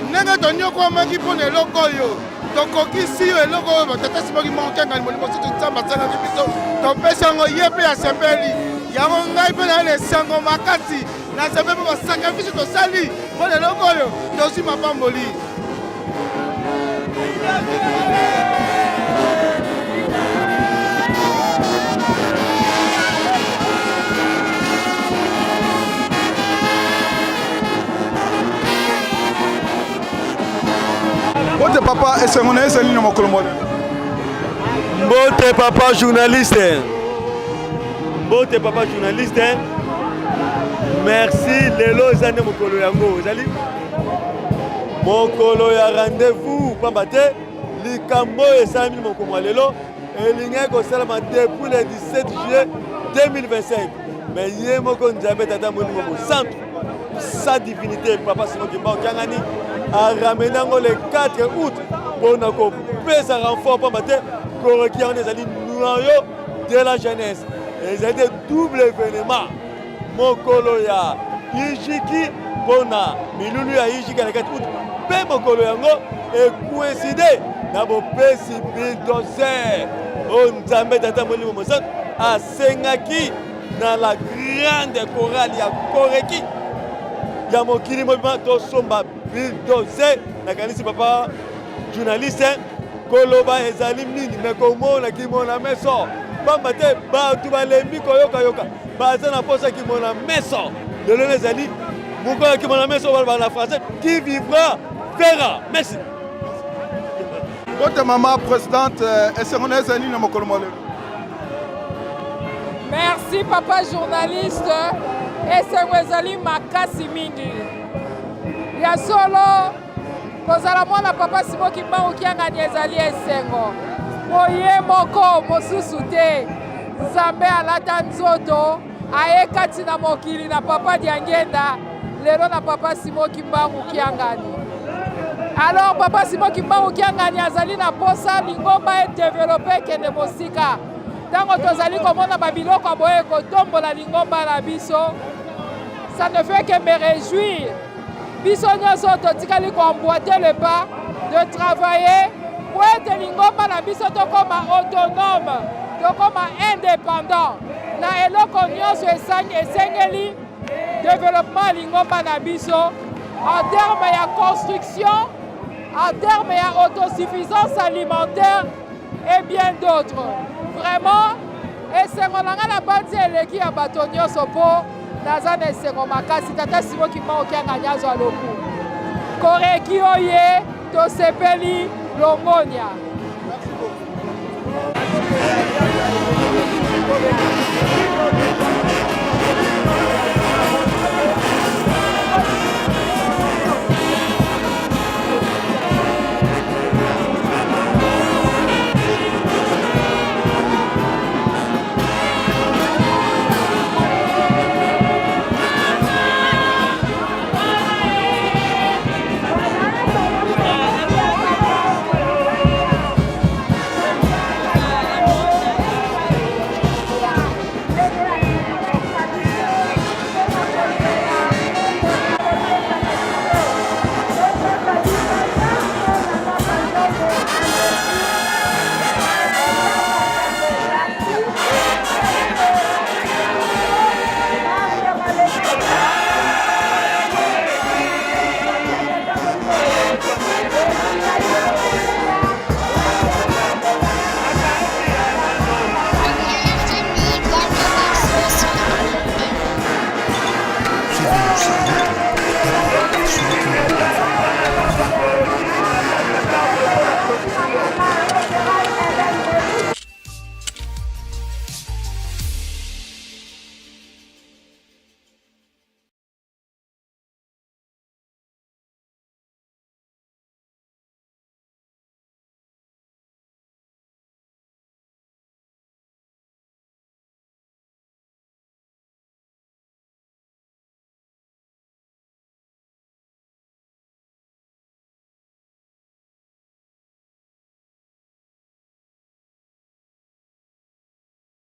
ndenge tonyokwamaki mpo na eloko oyo tokokisi eloko oyo batata simaki moko molimo soki nzambe asalaki biso topesi yango ye mpe asepeli yango ngai mpe naye na esengo makasi nasepeli mpo basakrifisi tosali mpo na eloko oyo tozwi mapamboli. Mbote papa, esengo na ezali na mokolo mwa Mbote papa journaliste. Mbote papa journaliste. Merci lelo eza nde mokolo yango ezali mokolo ya rendez-vous pamba te likambo oyo esalami mokolo mwa lelo elingaki kosalama depuis le 17 juillet 2025 mais ye moko nzambe tata molimo mosantu sa divinité papa Simon Kimbangu Kiangani aramene yango le 4 août mpo na kopesa renfort pamba te koroki yango ezali noyau de la jeunesse ezali te double événement mokolo ya ijiki mpo na milulu ya ijiki na 4 août mpe mokolo yango ekoinside na bopesi bulldozer oyo nzambe tata molimo mosantu asengaki na la grande chorale ya koreki. ya mokili mobima tosomba bulldozer. Nakanisi papa journaliste koloba ezali mingi me komona kimona meso pamba te bato balembi koyokayoka baza na mposa kimona meso lelo ezali mokolo ya kimona meso balobaka na français qui vivra verra. Merci. Mbote mama presidente, eh, esengo na ezali nini na mokolo mwa lelo? Merci papa journaliste. Esengo ezali makasi mingi. Ya solo kozala mwana papa Simon Kimbangu Kiangani ezali esengo. Po ye moko mosusu te. Nzambe alata nzoto aye kati na mokili na papa Diangienda lelo na papa Simon Kimbangu Kiangani. Alors papa Simon Kimbangu Kiangani azali na posa lingomba edevelope ekende mosika. Ntango tozali komona babiloko ya boye kotombola lingomba na biso, ça ne fait que me réjouir. Biso nyonso totikali koemboite le pas de travailler po ete lingomba na biso tokoma autonome, tokoma indépendant na eloko nyonso esengeli développement ya lingomba na biso en terme ya construction, en terme ya autosuffisance alimentaire et bien d'autres. Vraiment, esengo na ngai na banzi eleki ya bato nyonso mpo naza na esengo makasi. Tata Simo Kimbangu Kiangani azwa lokumu. Koreki oye, tosepeli longonya.